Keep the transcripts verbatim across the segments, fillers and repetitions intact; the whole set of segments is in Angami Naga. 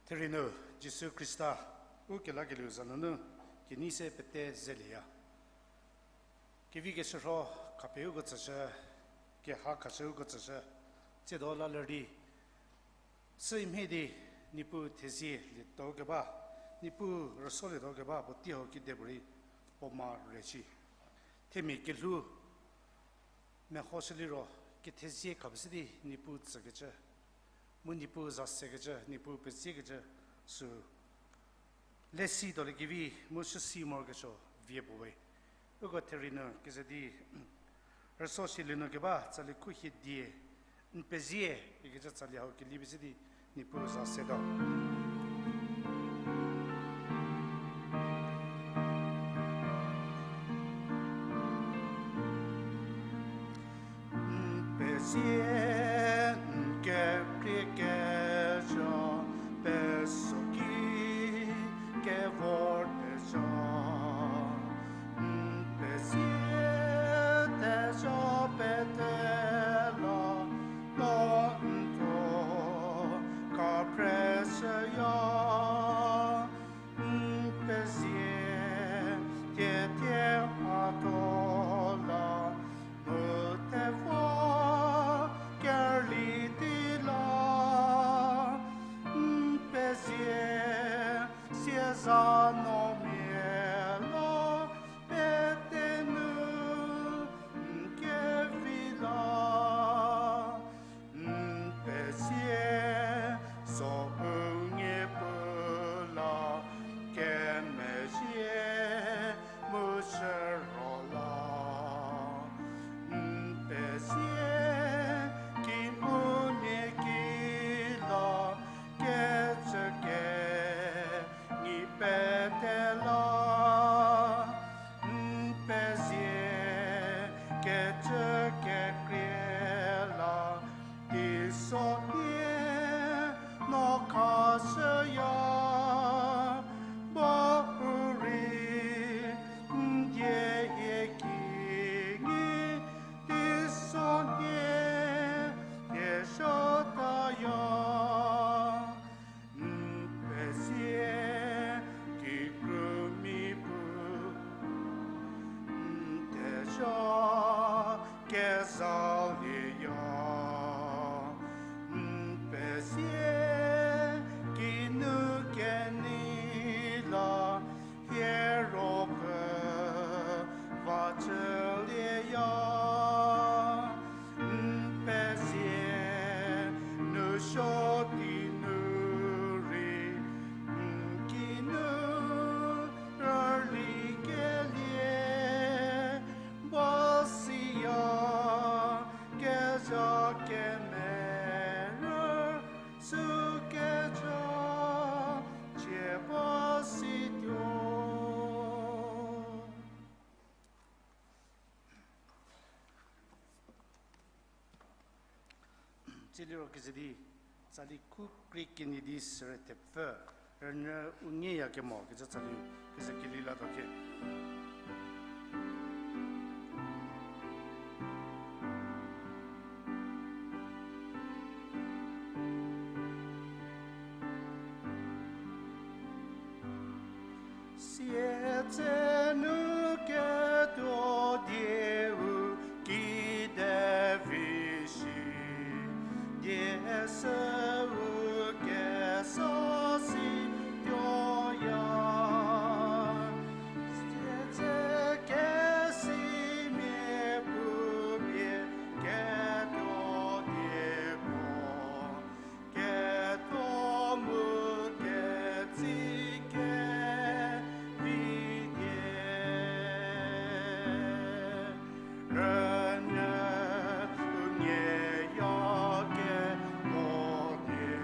Therie nu Jisu Khrista u kelakelieu za nunu kenei se pete zelieya. Kevi keshürho khapie uko tsüshü, keha khashü uko tsüshü, tsiedo la ler di, sü mhie di, Niepuu thezie lietuo keba, Niepuu rüso lietuo keba puo tei hau kidepuorei puo ma re shi. Themia kelhou mehoshü liro, kethezie khapie sidi Niepuu tsükecü, mu Niepuu za sekecü, Niepuu peziekecü, sü lesi tuoliekevi mu shüsi morokesuo vie puo we. Uko therie nu keze di, rüso shielie nu keba tsali khu hie die, N pezie, ikecü tsali hau kelipie sidi Niepuu za setuo. N pezie, n kekhrie kezha, peso ki kevor tezha. N pezie, tezha pete la, no n thuo kapreshüya. N pezie, thietie mhatho la, mu thevo kerli di la. N pezie, sieza nuomia la, pete nu n kevi la. N pezie, so u nie pu la, kemezhie mu shüro la. N pezie, ki u nie ki la, kecü kenyi pete la. N pezie, kecü kekhrie la, teiso nie no khashüya. Ba u rei n die hie kinyi, teiso nie hie shütaya. N pezie, kikru mi pu n thezha kezalieya. N pezie, kinu kenei la, hie ro pfü va chülieya. N pezie, nu suo di nu rei n kinu rülikelie. Ba siya, kezha kemerü sü kecha cie ba situo. Siliro keze di, tsali khu krie kenyi di süre thepfü, rünyü u nyeyakemo kecü tsali keze keli latuo ke. Sietsenu ketuo dieu kidevi shi, die süu kesa si tuoya. Sietse kesimia pupie ketuo dieko, ketuo mu ketsi kevi die. Rünyü u nyeyakemo die.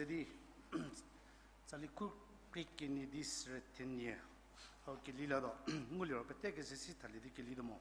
Sidi, tsali khu krie kenie di sere thenie. Hau keli latuo, nguliro pete kese si thalie di keli tuo mo.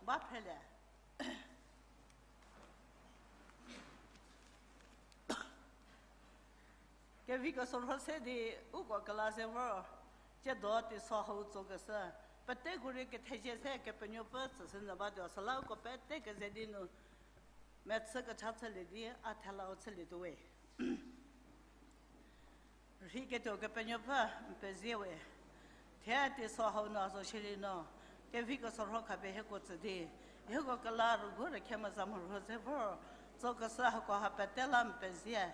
Ba phele. Kevi kesorho se di uko kela se vor. Tsiedo teiso hau tsokeshü, peteko rei kethezie se Kepenuopfü tsüshü nyü batuo, süla uko pete keze di nu mechü kecha chülie di a thelau chülietuo we. Rheiketuo Kepenuopfü, n pezie we. Thie teiso hau nu a zo shierei no kevi kesorho khapie hieko tsü di, hieko kela rügu rükhe meza mhürho ze vor tsokeshü hakoha pete la n pezie.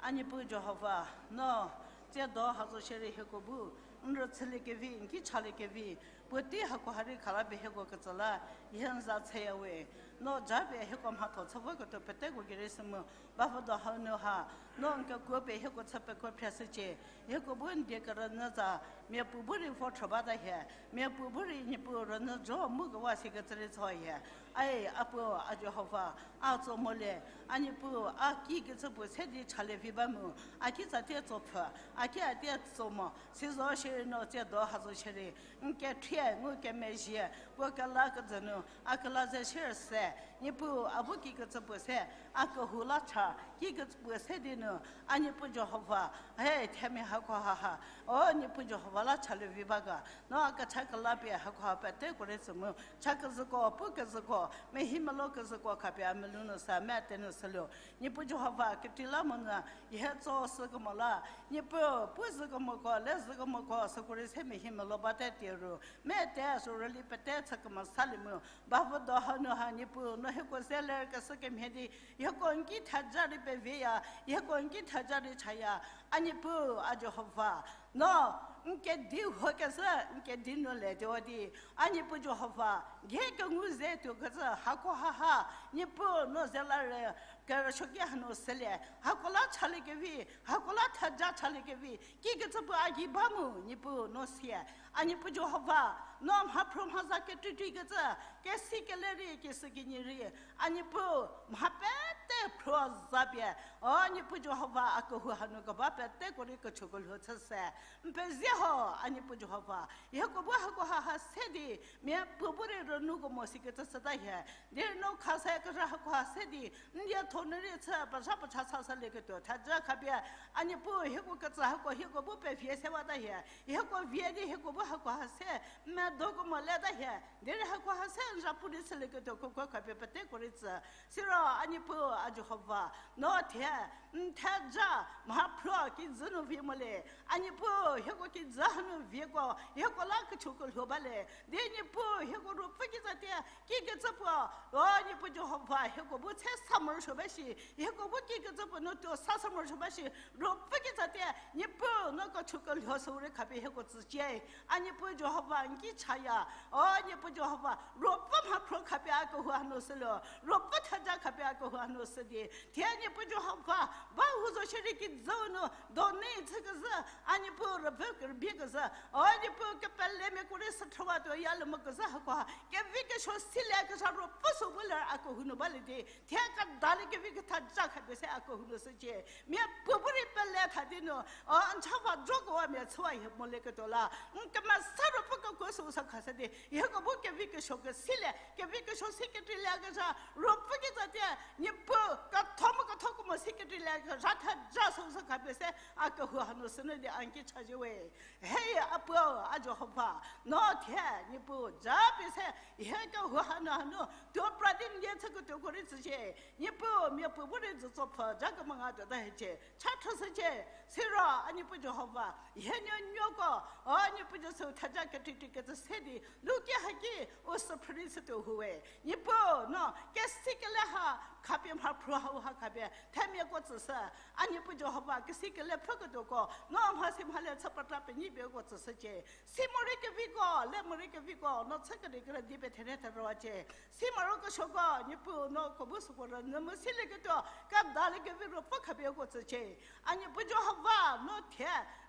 A Niepuu Jihova, no tsiedo ha zo shierei hieko bu n rüchüliekevi, n ki chaliekevi, puotei hakoha rei khalapie hieko ketsü la hie n za chüya we. No japie hieko mhatho chü voketuo peteko gei rei sü mu, bavüdo hau nu ha no n kekuo pie hieko chü pekuo phrieshücie. Hieko bu n die kerünyü za, miapuo bu rei vo thrü bata hie, miapuo bu rei Niepuu rünyü jo mu kewa sikecü rei tso hie. Ai a Puo, a Jihova, a tso molie, a Niepuu, a kikecü puo se di chalievi ba mu, a kitsatie tso pfhü, a ki a tie tso mo, sizo shierei no tsiedo ha zo shierei n kethrie ngukemezhie, puo kela kejü nu a kela ze shierei se, Niepuu, a bu kikecü puo se a kehou la cha, kikecü puo se di nu, a Niepuu Jihova, he themia hakoha ha, o Niepuu Jihova la chalievi ba ga, no a kecha kelapie hakoha peteko rei tsü mu, cha kezüko, pu kezüko, mehimelo kezüko khapie a melou nu sü, mete nu süluo. Niepuu Jihova, kekreilamonyü hie tso sükemo la, Niepuu, pu zükemoko, le zükemoko süko rei se mehimelo bate tie ru, mete sü rüli pete chü kemo salie mu, bavüdo hanu ha Niepuu, no hieko ze lerkeshü kemhie di hieko n ki theja rei pevieya, hieko n ki theja rei chaya. A Niepuu, a Jihova, no n kedi huokezhü, n kedi nu le tuo di, a Niepuu Jihova, gei kengu ze tuokecü hakoha ha, Niepuu, no ze la rei kerüsuoki hanu sülie, hako la chaliekevi, hako la theja chaliekevi kikecü puo a gei ba mu, Niepuu, no sie. A Niepuu Jihova, no mhaphruo mhaza ketuotuokecü, kesi kele rei, kesi kinyi rei, a Niepuu, mha pete phruo zapie, o Niepuu Jihova, a kehou hanu keba peteko rei kecho kelhuo chü se. N pezie ho, a Niepuu Jihova, hieko bu hakoha ha se di miapuo bu rei rünuko mo sikecü chüta hie. Derei no kha se kezha hakoha se di n dietho nu rei chü pezha pecha sa salieketuo theja khapie, a Niepuu, hieko ketsü hako hieko bu pevie sewata hie. Hieko vie di hieko bu hakoha se medoko mo leta hie. Derei hakoha se n zhapu rei chülieketuo koko khapie peteko rei tsü. Siro a Niepuu, a Jihova, no thie n theja mhaphruo kijü nu vie mo le. A Niepuu, hieko kijü hanu vieko hieko la kecho kelhuo ba le. Di Niepuu, hieko ruopfü kitsatie kikecü puo, o Niepuu Jihova, hieko bu tse sa morosuo ba shi, hieko bu kikecü puo no tuo sa sa morosuo ba shi, ruopfü kitsatie Niepuu, no kecho kelhuo sü rei khapie hieko tsücie. A Niepuu Jihova, n ki chaya, o Niepuu Jihova, ruopfü mhaphruo khapie a kehou hanu süluo, ruopfü theja khapie a kehou hanu sü di, thie Niepuu Jihova, ba hu zo shierei kijüu nu doni chükezhü, a Niepuu, rüvü kerübie kezhü, o Niepuu, kepelemiako rei sü thüwa tuo yalie mo kezhü hakoha kevi kesuo silie kezha ruopfü sü bu ler a kehou nu balie di, thie kedaliekevi ketheja khapie se a kehou nu shücie. Miapuo bu rei pele tha di nu, o n cha va jokewa mia chüwa hie molieketuo la, n kemesa ruopfü kekuo sü sa khashü di hieko bu kevi kesuo kesilie, kevi kesuo si kekreilie kezha ruopfü kitsatie, Niepuu, ketho mu ketho kemo si kekreilie kezha theja sü sa khapie se a kehou hanu sünu di a n ki chazhie we. He a Puo, a Jihova, no thie Niepuu, japie se hie kehou hanu hanu tuo pra di n die chüketuoko rei tsücie. Niepuu, miapuo bu rei dzü tso pfü ja kemengatuo ta hiecie, cha thüshücie. Siro a Niepuu Jihova, hie nuonuoko, o Niepuu Jisu, theja ketuotuokecü se di luki haki u sü phrü rei chütuo hu we. Niepuu, no kesi kele ha khapie mhaphruo hau ha khapie themiako tsüshü. A Niepuu Jihova, kesi kele pfhüketuoko no mhasi mhale chü pata penyipieko tsüshücie. Si morei keviko, le morei keviko no chü kedi kerü di pie therhe therüwacie. Si morokesuoko, Niepuu, no ko bu süko rünyü mu silieketuo kedaliekevi ruopfü khapie uko tsücie. A Niepuu Jihova, no thie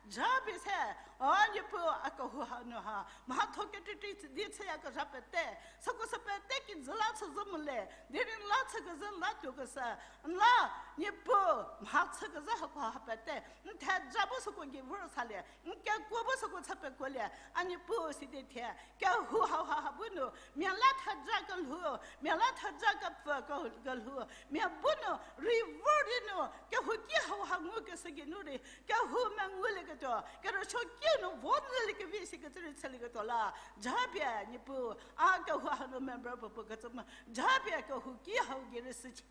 japie se, o Niepuu, a kehou hanu ha mhatho ketuotuo di chüyakezha pete, süko sü pete kijü la chü zo mo le, derei N la chükezhü la tuokeshü, n la Niepuu mha chükezhü hako ha pete, n theja bu süko gei vor salie, n kekuo bu süko chü pekuolie, a Niepuu sidi thie, kehou hauha ha bu nu, mia la theja kelhou, mia la theja kepfü ke-, kelhou, mia bu nu, rei vor di nu, kehouki hauha ngukeshü geinu rei, kehou mengulieketuo, kerüsuokiu nu vo nyüliekevi sikecü rei chülieketuo la, japie Niepuu, a kehou hanu member puo puo kecü mu, japie kehouki hau gei rei sücie.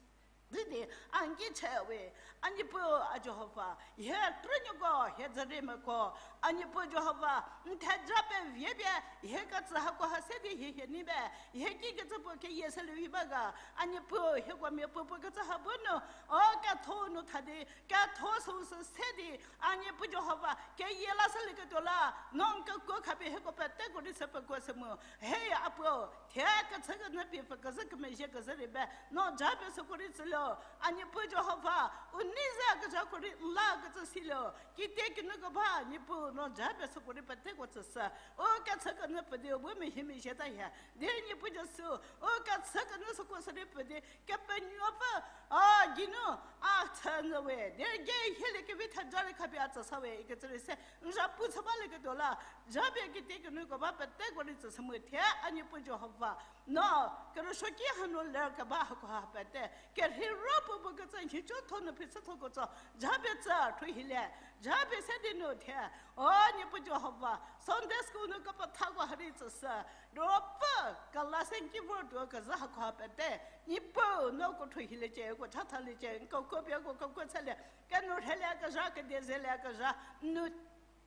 Di di, a n ki chü we, a Niepuu a Jihova, hie krünuoko, hie dzüriemeko, a Niepuu Jihova, n theja pevie pie, hie ketsü hako ha se di hie hie ni be, hie kikecü puo keyie shülie vi ba ga, a Niepuu, hieko mia puo puo kecü ha bu nu, o ketho nu tha di, ketho süu sü se di, a Niepuu Jihova, keyie la shülieketuo la, no n kekuo khapie hieko peteko rei se pekuo se mu, he a puo, thie kechükenyü pie pfü kezhü kemezhie kezhü rei be, no japie süko rei tsülo, a Niepuu Jihova, u nei ze kezhako rei n la kecü silo, kitiekinu keba Niepuu no japie süko rei peteko tsüshü, u kechükenyü pfü di u bu mehie mezhie ta hie, di Niepuu Jisu, u kechükenyü süko sü rei pfü di, Kepenuopfü, a, geinu, a, chü nyü we, derei gei hielie kevi theja rei khapie a tsüsa we, ikecü rei se, n za pu chü balieketuo la, japie kitiekinu keba peteko rei tsüshü mu thie, a Niepuu Jihova, no, kerüsuoki hanu ler keba hako ha pete, kerhei ro puo puo kecü nhicuotho nu phichüthoko tso, japie tsü thuo hilie, japie se di nu thie, o Niepuu Jihova, Sunday school nu kepethako ha rei tsüshü, ruopfü, kela se n ki vor tuo kezhü hako ha pete, Niepuu no ko thuo hiliecie, ko chathaliecie, n kekuo pie ko kekuo chülie, kenu rhelie kezha, kedie zelie kezha, nu,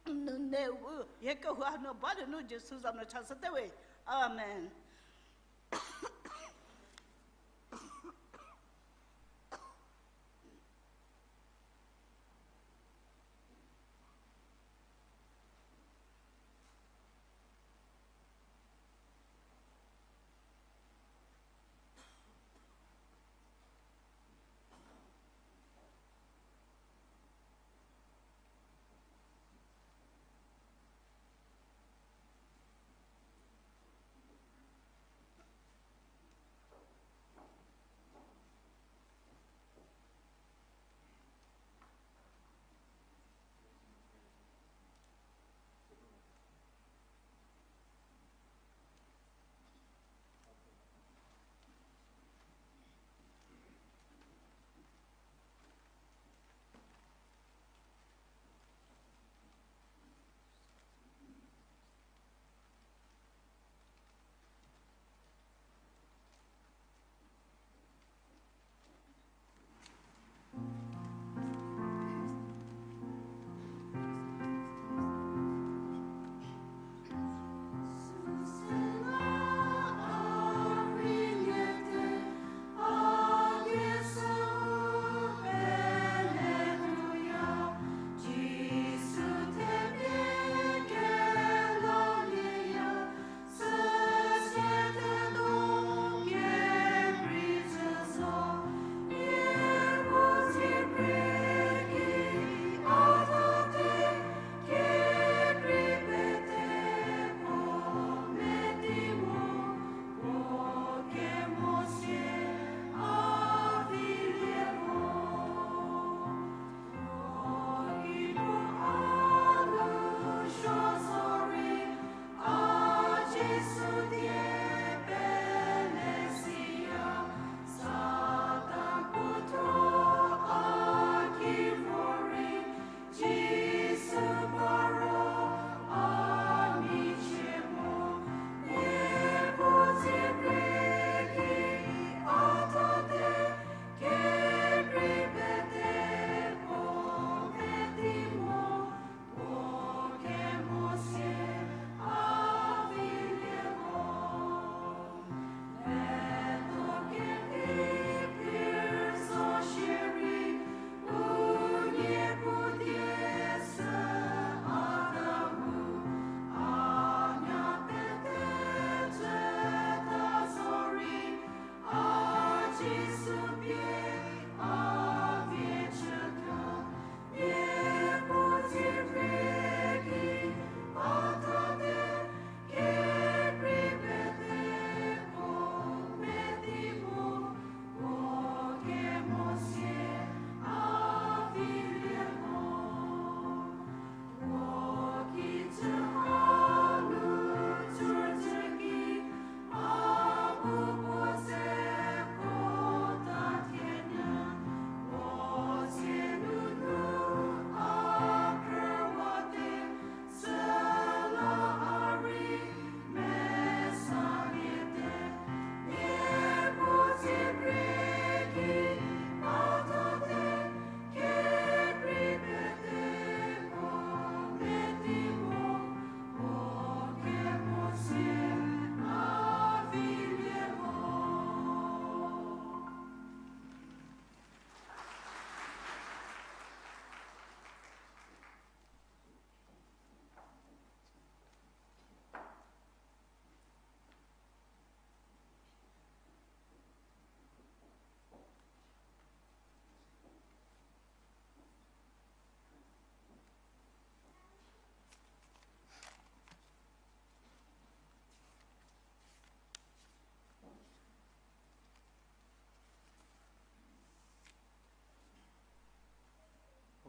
nu ne u, hie kehou hanu balie nu Jisu za nu chashüte we. Amen.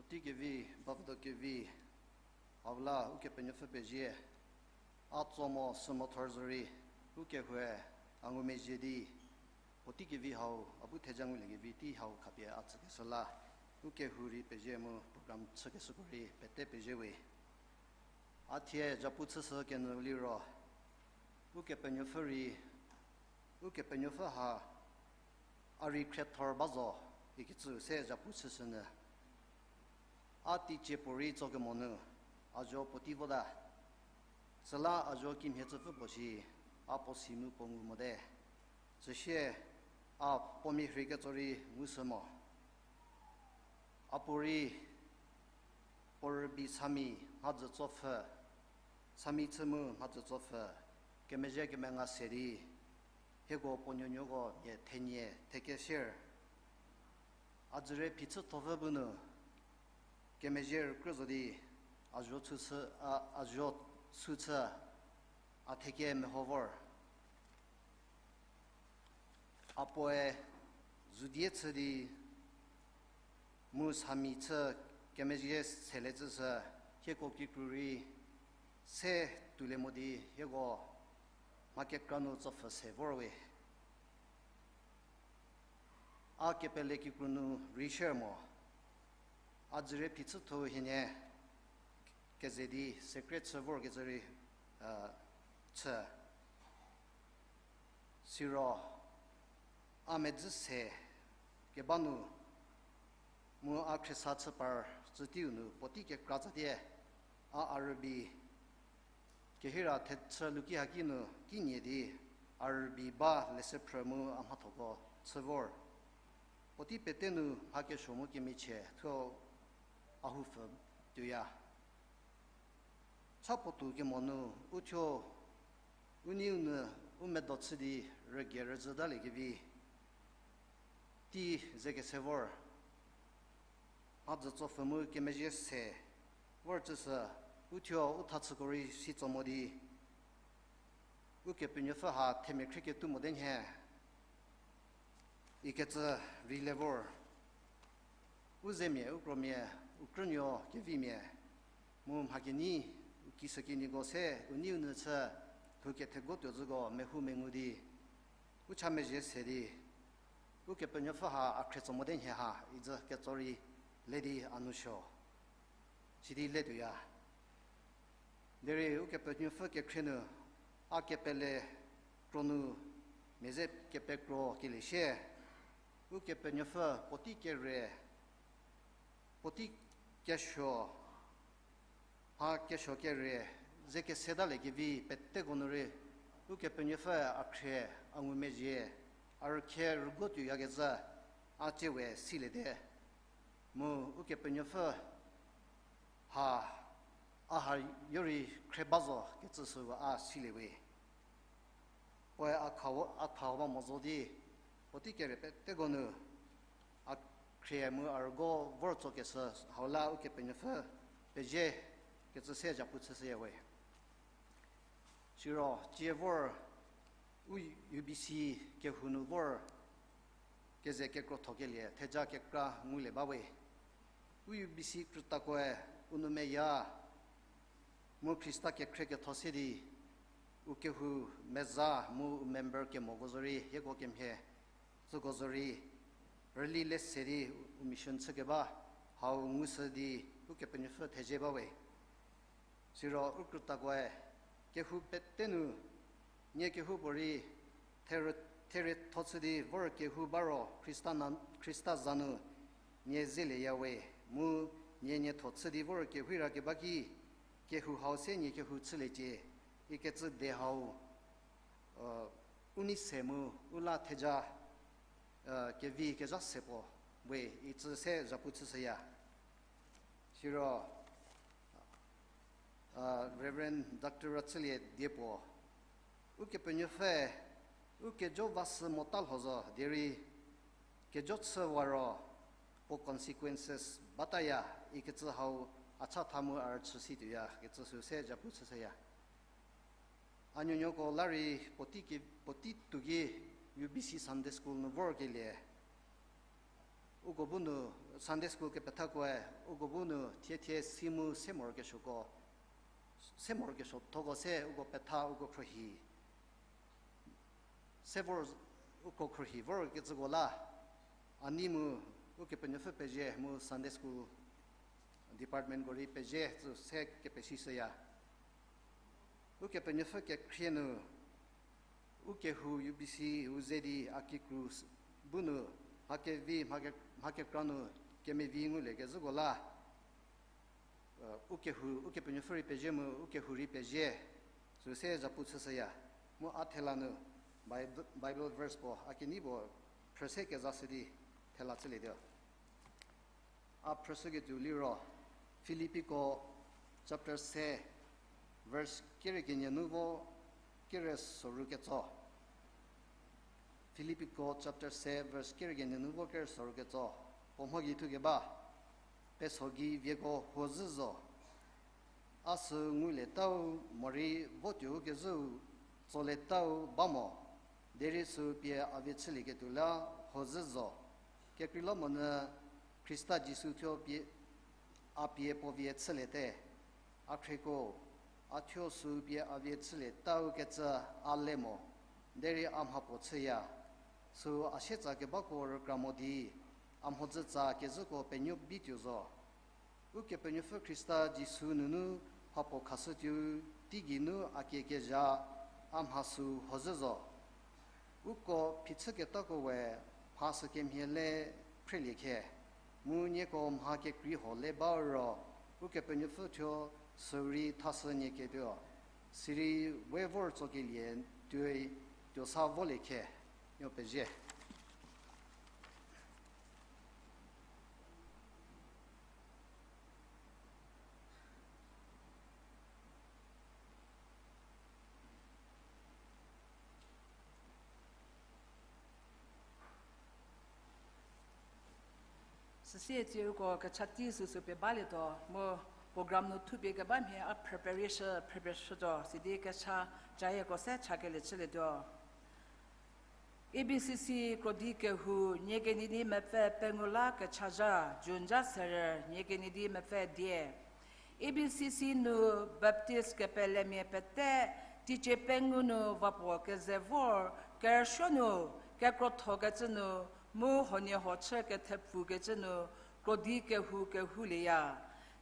Tei kevi, bavüdo kevi, hau la Ukepenuopfü pezie, a tso mo sü mo thor zorei, ukehoue a ngumezhie di, puotei kevi hau, a bu theja nguliekevi tei hau khapie a tsükeshü la, ukehou rei pezie mu program chükeshüko rei pete pezie we. A thie zhapu chüshü kenu liro, Ukepenuopfü rei, Ukepenuopfü ha, a rei khriethor ba zo, ikecü se zhapu chüshünyü. A teicie puorei tsokemo nu, a zuo puotei vota. Süla a zuo kimhie tsüpfü puo shi, a puo si mu puo ngu mote. Süsie, a puo mia rhei ketso rei ngushü mo. A puorei, puo rübei sami mhadzü tsopfü, sami chü mu mhadzü tsopfü, kemezhie kemenga se di, hieko puo nuonuoko mia thenie thekesier. A dzürie phichüthopfü bu nu, kemezhie rükrü zo di, a zuo chü chü, a, a zuo chü chü, a theke meho vor. A puoe zudie chü di mu sami chü kemezhie selie tsüshü, hieko kikru rei se tuolie mo di hieko mha kekra nu tsopfü se vor we. A kepele kikru nu rei shier mo. A dzürie phichütho hienie keze di secret chü vorkecü rei, chü. Siro, a medzi se keba nu, mu a khriesa chü par tsü teiu nu puotei kekra tsatie, a a rübei kehira thechü luki haki nu kinie di, a rübei ba leshü phrü mu a mhathoko chü vor. Puotei pete nu mha kesuo mu kemichie thuo a houpfü tuoya. Cha puotou kemo nu, u thuo, u neiu nu, u medo chü di rügie rüzhütaliekevi tei ze kese vor. Mhadzü tsopfü mu kemezhie se vor tsüshü, u thuo u thachüko rei si tso mo di, Ukepenuopfü ha themia khrie ketuo mote nhie, ikecü rei le vor. U zemia, u kromia, u krünuo kevimia, mu mha kenei, u kishükinyiko se u neiu nu chü, lhou kethego tuo zhüko mehou mengu di, u cha mezhie se di, Ukepenuopfü ha a khrie tso mote nhie ha, izü ketso rei le di a nu suo. Sidi le tuoya. Derei Ukepenuopfü kekhrie nu, a kepele kro nu, mia ze kepekro kelie sie, Ukepenuopfü puotei kere, puotei kesuo, mha kesuo kere, ze kesetaliekevi peteko nu rei, Ukepenuopfü a khrie, a ngumezhie, a rükhie rüguo tuoyakezha, a tsie we siliete. Mu Ukepenuopfü ha, a ha yo rei khrie ba zo kecü süu a silie we. Puoe a kha, a kha ba mo zo di, puotei kere peteko nu, a khrie mu a rüguo vor tsokeshü hau la Ukepenuopfü pezie kecü se zhapu chüshüya we. Siro, tsie vor, u U B C kehou nu vor, keze kekrotho kelie theja kekra ngulie ba we. U U B C krütakoe, u nou meya, mu Khrista kekhrie ketho se di, u kehou meza mu u member kemoko zorei, hieko kemhie, süko zorei, rüli lese di u mission chükeba, hau ngushü di, Ukepenuopfü thezie ba we. Siro u krütakoe, kehou pete nu, nie kehoupuorei, there, therietho chü di vor kehou ba ro, Khrista na, Khrista za nu, nie zelieya we, mu, nie nietho chü di vor kehou rakeba ki, kehou hau se nie kehou chüliecie, ikecü de hau, u nei se mu, u la theja, kevi kezha se puo, we, icü se zhapu chüshüya. Siro, Reverend Doctor Ratsülie die puo, Ukepenuopfü, u kejo vasü mota lho zo derei, kejo chüwa ro, puo consequences bataya, ikecü hau a chatha mu a rüchü si tuoya, kecü süu se zhapu chüshüya. A nuonuoko la rei puotei ki, puotei tuo ki U B C Sunday School nu vorkelie, Uko bu nu Sunday school kepethakoe, uko bu nu thie thie si mu se morokesuoko, se morokesuothoko se uko petha uko khruohi. Se vor uko khruohi vorkecüko la, a nei mu Ukepenuopfü pezie mu Sunday school departmentko rei pezie tsü se kepesishüya. Ukepenuopfü kekhrie nu, u kehou U B C u ze di a kikru bu nu, mha kevi, mha ke-, mha kekra nu kemevi nguliekezhüko la, u kehou, Ukepenuopfü rei pezie mu u kehou rei pezie, sü se zapu chüshüya. Mu a thela nu Bible verse puo a kenei puo phrüse kezashü di thela chülietuo. A phrüshüketuo liro, Filippiko chapter se, verse kere kenie nu vo kere soru ketso. Filippiko chapter se, verse kere kenie nu vo kere soru ketso. Puo mho gei thukeba, peso gei vieko huo zhü zo. A sü ngulietau morei votuou kezhüu tsolietau ba mo, derei sü pie a vie chülieketuo la huo zhü zo. Kekreilamonyü Khrista Jisu thuo pie, a pie puo vie chüliete. A khrieko, a thuo sü pie a vie chülietau kecü a le mo, derei a mha puo chüya. Sü a sietsa kebako rükra mo di, a mhodzütsa kezhüko penuo bituo zo. Ukepenuopfü Khrista Jisu nunu mhapuo khashütuo, teigei nu a kiekezha, a mha sü huo zhü zo. Uko phichüketako we mha sükemhie le phrelie khe, mu nieko mha kekrei huo le ba ro, Ukepenuopfü thuo sürei thashü nie ketuo, sirei we vor tsokelie tuoi tuo sa volie khe, nuo pezie. Süsie tsie uko kecha tei süsü pie balietuo mu program nu thupie keba mhie a preparation, preparation tuo, sidi kecha cayieko se chakelie chülietuo. E B C C krodi kehou, nie kenei di mepfü pengou la kechazha, June zha serü, nie kenei di mepfü die. E B C C nu Baptist kepelemia pete, teicie pengou nu vapuo keze vor, kerüsuo nu, kekrothokecü nu, mu huoniehuo chü kethepfukecü nu, krodi kehou kehoulieya.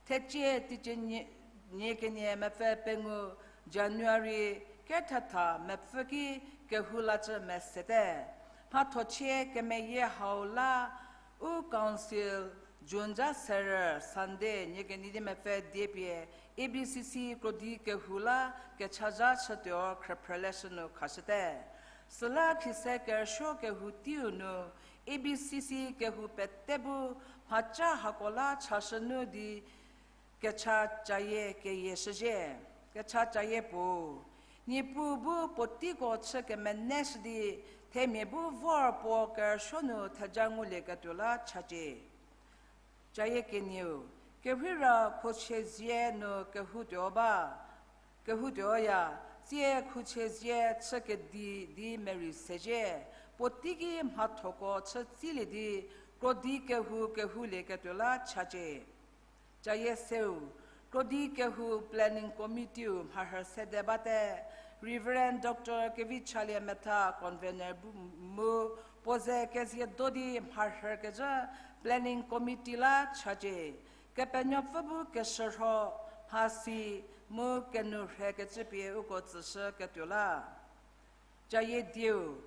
Thecie teicie nie, nie kenie mepfü pengou January kethetha mepfü ki kehou lacü mesete. Mhathochie kemeyie hau la u council June zha serü Sunday nie kenei di mepfü die pie E B C C krodi kehou la kechazha chütuo khrüphrüleshü nu khashüte. Süla khise kerüsuo kehou teiu nu E B C C kehou pete bu mhaca hako la chashü nu di kecha cayie keyie shüzhie, kecha cayie puo. Niepuu bu puoteiko chü kemeneshü di themia bu vor puo kerüsuo nu theja ngulieketuo la chacie. Cayie kenieu, kerheira khuchiezie nu kehoutuo ba, kehoutuoya, tsie khuchiezie chü kedi di merei sezhie, puoteiki mhathoko chü tsilie di, krodi kehou kehoulieketuo la chacie. Cayie seu, krodi kehou planning committee-u mharhü sede bate, Reverend Doctor Kevichalie Metha convener bu mu puo ze kezie do di mharhü kezhü planning committee la chacie, Kepenuopfü bu keshürho mhasi mu kenourhekecü pie uko tsüshüketuo la. Cayie dieu,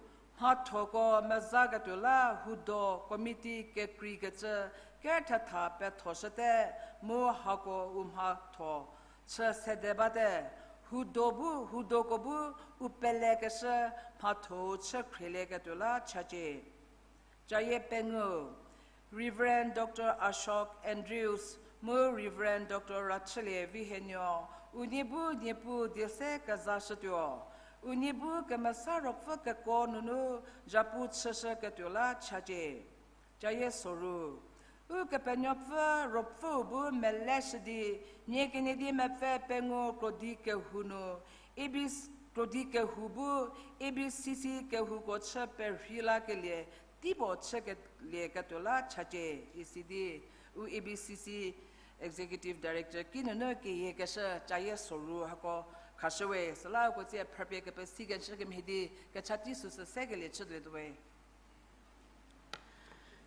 mhathoko mezaketuo la hudo committee kekreikecü kerüthetha pethoshüte mu hako u mhatho chü sede bate, hudo bu, hudoko bu u pelekeshü mhatho-u chü khrielieketuo la chacie. Cayie pengou, Reverend Doctor Ashok Andrews mu Reverend Doctor Rachülie Vihenuo, unie bu Niepuu die se kezashütuo, unie bu Kemesa Ruopfü kekuo nunu zhapu chüshüketuo la chacie. Cayie soru, Ukepenuopfü Ruopfüu bu meleshü di, nie kenei di mepfü pengou krodi kehou nu, E B C, krodi kehou bu, E B C C kehouko chü perhei lakelie, teipuo chükelieketuo la chacie isi di, u A B C C Executive Director kinunu keyiekeshü cayie soru hako khashüwe, süla uko tsie phrüpie kepesi keshü kemhie di kecha tei süsü sekelie chülietuowe.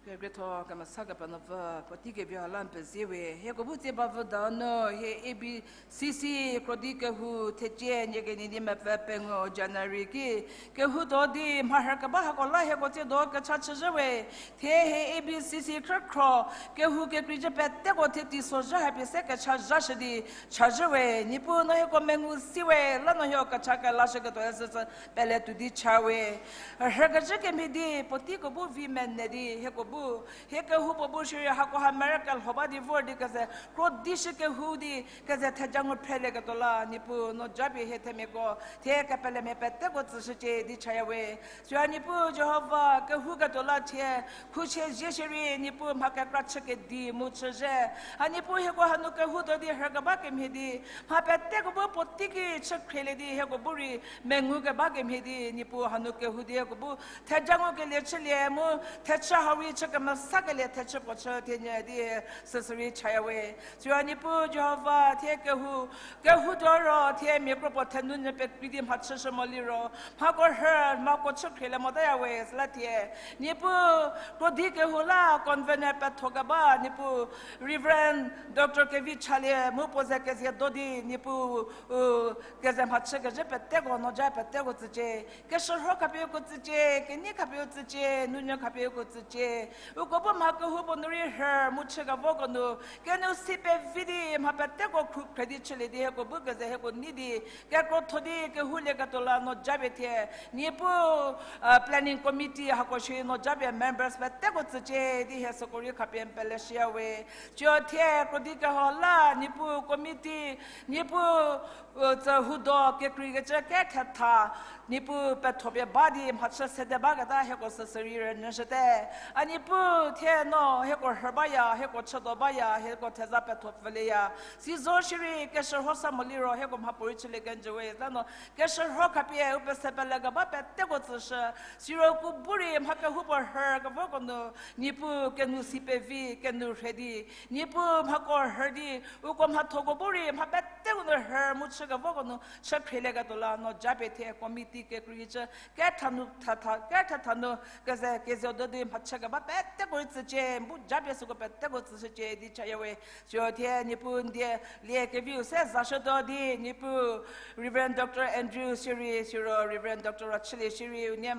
Kekrietho kemesa Kepenuopfü, puotei kevi ha la n pezie we. Hieko bu tsie bavü danu hie A B C C krodi kehou thecie nie kenie di mepfü pengou January ki kehoutuo di mharhü keba hako la hieko tsie do kecha chüzhü we. Thie hie A B C C khrükhro kehou kekreicü peteko thie teisozha hapie se kecha zhashü di chazhü we. Niepuu no hieko mengu si we, la no hieko kecha kelashüketuo süsü pele tuo di cha we. Rhükecü kemhie di puoteiko bu vi mene di hieko bu, hie kehoupuo bu shierei hako ha merü kelho ba di vor di keze krodi shü kehou di keze theja ngu phrelieketuo la Niepuu no japie hie themiako thie kepelemia peteko tsüshücie di chaya we. Süa Niepuu Jihova kehouketuo la thie khuchie zie shierei Niepuu mha kekra chü kedi mu chüzhie. A Niepuu hieko hanu kehoutuo di rhükeba kemhie di mha peteko bu puotei ki chü khrielie di hieko bu rei mengu keba kemhie di Niepuu hanu kehou di hieko bu theja ngukelie chülie mu thechü hau rei chü kemesakelie thechü puo chü thie nyü di süsü rei chaya we. Süa Niepuu Jihova thie kehou, kehoutuo ro thie mia kropuo thenu nyü pekrei di mhachüshü mo liro mhako rhü, mhako chü khrielie motaya we süla thie Niepuu krodi kehou la convener pethokeba Niepuu Reverend Doctor Kevichalie mu puo ze kezie do di Niepuu, u, keze mhachü kezhü peteko no ja peteko tsücie. Keshürho khapie uko tsücie, kenei khapie u tsücie, nunyü khapie uko tsücie. Uko bu mha kehoupuo nu rei rhü mu chükevoko nu kenu si pevi di mha peteko khrukhre di chülie di hieko bu keze hieko nei di kekrotho di kehoulieketuo la no japie thie Niepuu, planning committee hako shi no japie members peteko tsücie di hie süko rei khapie n peleshüya we. Süa thie krodi kehou la Niepuu committee, Niepuu, u, tsü hudo kekreikecü kethetha Niepuu pethopie ba di mhachü sede baketa hieko süsü rei rünyüshüte. A Niepuu thie no hieko rhü baya, hieko chüdo baya, hieko theza petho pfülieya. Sizo shierei keshürho sa mo liro hieko mhapuorei chülie kenjü we la no keshürho khapie u pese pelekeba peteko tsüshü. Siro uko bu rei mha kehoupuo rhükevoko nu Niepuu kenu si pevi, kenu rhe di Niepuu mhako rhü di uko mhathoko bu rei mha peteko nu rhü mu chükevoko nu chü khrielieketuo la no japie thie committee kekreikecü ketha nu, kethetha nu keze kezie do di mhachü keba peteko rei tsücie, bu japie süko peteko tsüshücie di chaya we. Süa thie Niepuu n die lie keviu se zashütuo di Niepuu Reverend Doctor Andrew shierei, siro Reverend Doctor Rachülie shierei unie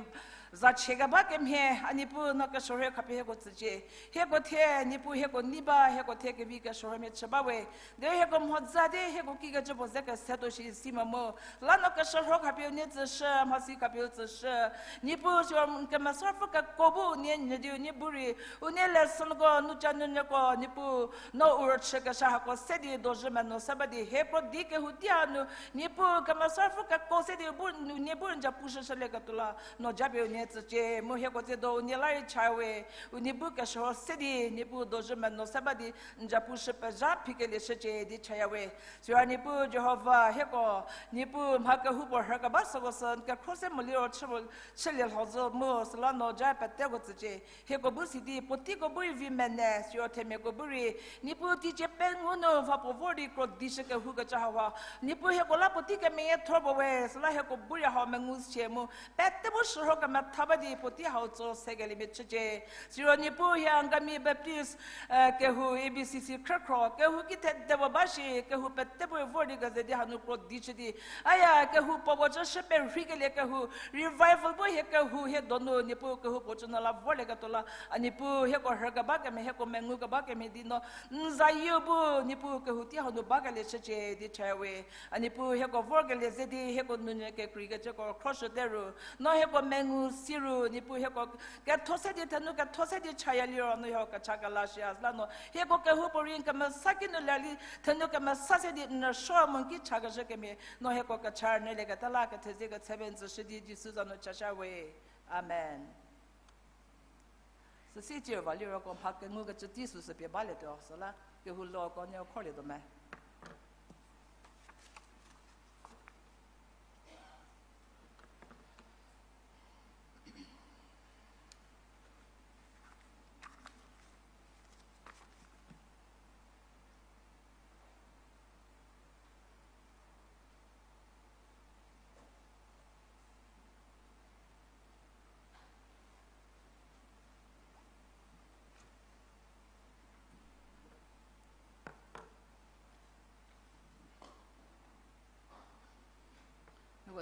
zachie keba kemhie, a Niepuu no keshürho khapie hieko tsücie. Hieko thie Niepuu hieko nei ba, hieko thie kevi keshürhomia chü ba we. Derei hieko mhodzü di hieko kikecü puo ze kesetuo shi si mo mu la no keshürho khapie unie tsüshü, mhasi khapie u tsüshü. Niepuu siro n kemesapfü keko bu unie nyü di unie bu rei unie lesson ko, nuca nunyüko Niepuu no u rüchükeshü hako se di dozhü menuo se ba di hieko di kehou tei hanu Niepuu kemesapfü keko se di bu unie bu n ja pushüshülieketuo la no japie unie tsücie mu hieko tsiedo unie la rei cha we. Unie bu keshürho se di Niepuu dozhü menuo se ba di n ja pushü pezha phikelie shücie di chaya we. Süa Niepuu Jihova hieko Niepuu mha kehoupuo rhükeba süko sü n kekhro se mo liro chü, chülie lhozü mu süla no ja peteko tsücie. Hieko bu si di puoteiko bu rei vi mene, siro themiako bu rei Niepuu teicie pengou nu va puo vor di krodi shü kehoukecü hauha Niepuu hieko la puotei kemeyiethor puo we süla hieko bu rei hau mengu sie mu pete bu shürho kemetha ba di puotei hau tso sekeliemia chücie. Siro Niepuu hie Angami Baptist kehou A B C C khrükhro kehou ki thede puo ba shi kehou pete bu rei vor di keze di hanu krodi chü di aya kehou puo puo cü shü perheikelie kehou revival bu hie kehou hie donu Niepuu kehou puo cü nu la vorlieketuo la a Niepuu hieko rhükeba kemhie, hieko mengu keba kemhie di no n zayieu bu Niepuu kehou tei hanu bakelie shücie di cha we. A Niepuu hieko vorkelie ze di hieko nunyü kekreikecüko khroshüte ru no hieko mengu si ru Niepuu hieko ketho se di thenu ketho se di chaya liro no hieko kecha kelashüya la no hieko kehoupuorei n kemesa ki nu la li thenu kemesa se di n rüsuo mu n ki chakezhü kemhie no hieko kecha rünyülieketa la kethezie kechüpie n tsüshü di Jisu za nu chashü we. Amen. Süsie cierva liroko mha kengukecü tei süsü pie balietuo süla kehou loko nie khorlietuo me.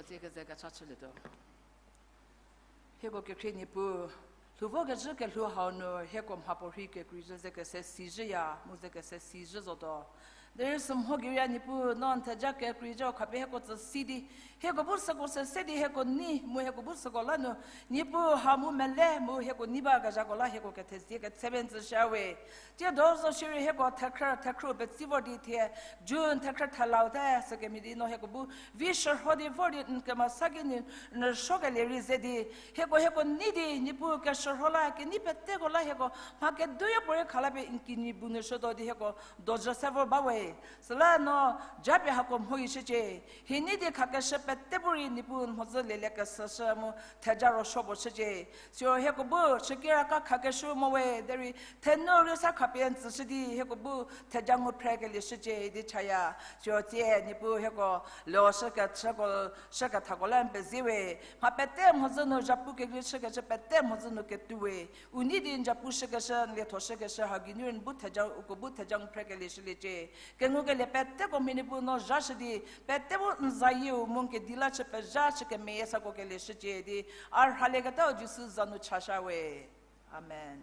Tsiekeze kecha chülietuo. Hieko kekhrie Niepuu, lhou vo kezhü kelhou hau nu hieko mhapuorhi kekreizhü ze kese sizhüya mu ze kese sizhü zotuo. Derei sümho geiya Niepuu, no n theja kekreizhü khapie hieko tsü si di, hieko bu süko se se di hieko nei mu hieko bu süko la nu, Niepuu ha mu mele mu hieko nei ba kezhako la hieko kethezie ketsepie n tsüshüya we. Tsiedo zo shierei hieko thekhrü, thekhrü petsei vor di thie, June thekhrü thelau te sükemhie di no hieko bu vi shürho di vor di n kemesa ki nu n rüsuokelie rei ze di, hieko, hieko nei di Niepuu keshürho la, kenei peteko la hieko mha keduoyo puorei khala pie n kinyi bu nu shütuo di hieko dojü se vor ba we. Süla no japie hako mhoyishücie. Hie nei di khakeshü pete bu rei Niepuu n mhodzü lelie kesüshü mu theja ruosuo puo shücie. Siro hieko bu shükiraka khakeshü mo we, derei thenu rei sa khapie n tsüshü di hieko bu theja ngu phrekelie shücie di chaya. Siro tsie Niepuu hieko leshü kechüko, shü kethako la n pezie we. Mha pete mhodzü nu zhapu kekreishükecü pete mhodzü nu ketuo we. U nei di n zhapu shükeshü, n lietho shükeshü ha geinu rei n bu theja, uko bu theja ngu phrekelie shüliecie. Kengukelie peteko mhie Niepuu no zhashü di, pete bu n zayieu mu n kedi la chü pezha chü kemeyie sako kelie shücie di, a rhalieketau Jisu za nu chashü we. Amen.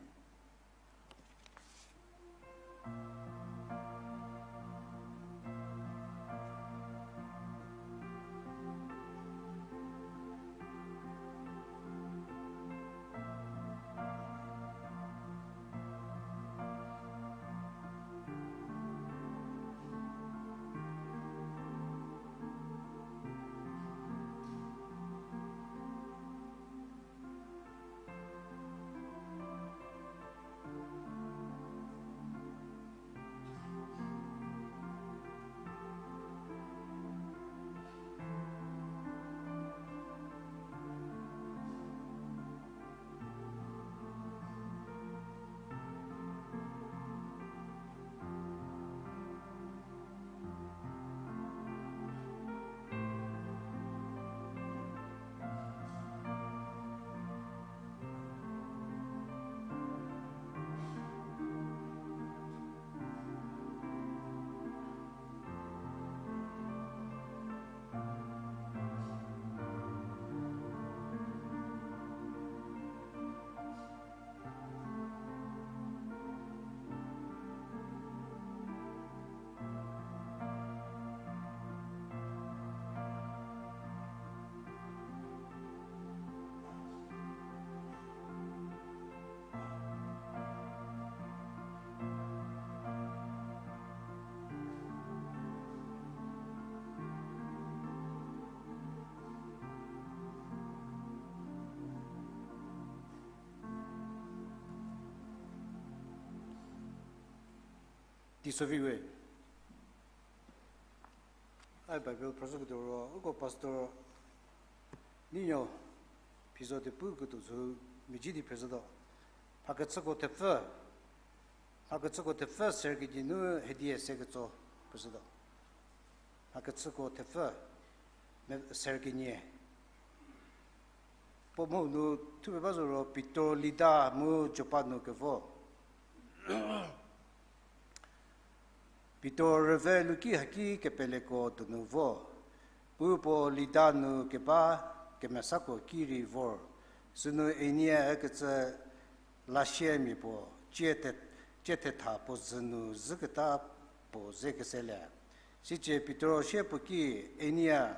Teiso vi we. Ai Bible phrüshüketuo ro, uko pastor Ninuo Phizo di pu ketuo sü mezhie di phrüshütuo. Mhakechüko thepfü, Mhakechüko thepfü ser kenie nu hedi se ketso phrüshütuo. Mhakechüko thepfü, me-, ser kenie. Puo mu nu thupie ba zo ro Pitor, Lida mu Jopa nu kevo. Pitor rüve luki haki kepeleko donu vo. Pu puo Lida nu keba kemesako ki rei vor. Sünu Enia ükecü lasiemia puo, cie the-, cie thetha puo zü nu zhüketa puo ze keselie. Sicie Pitor sie puo ki, Enia,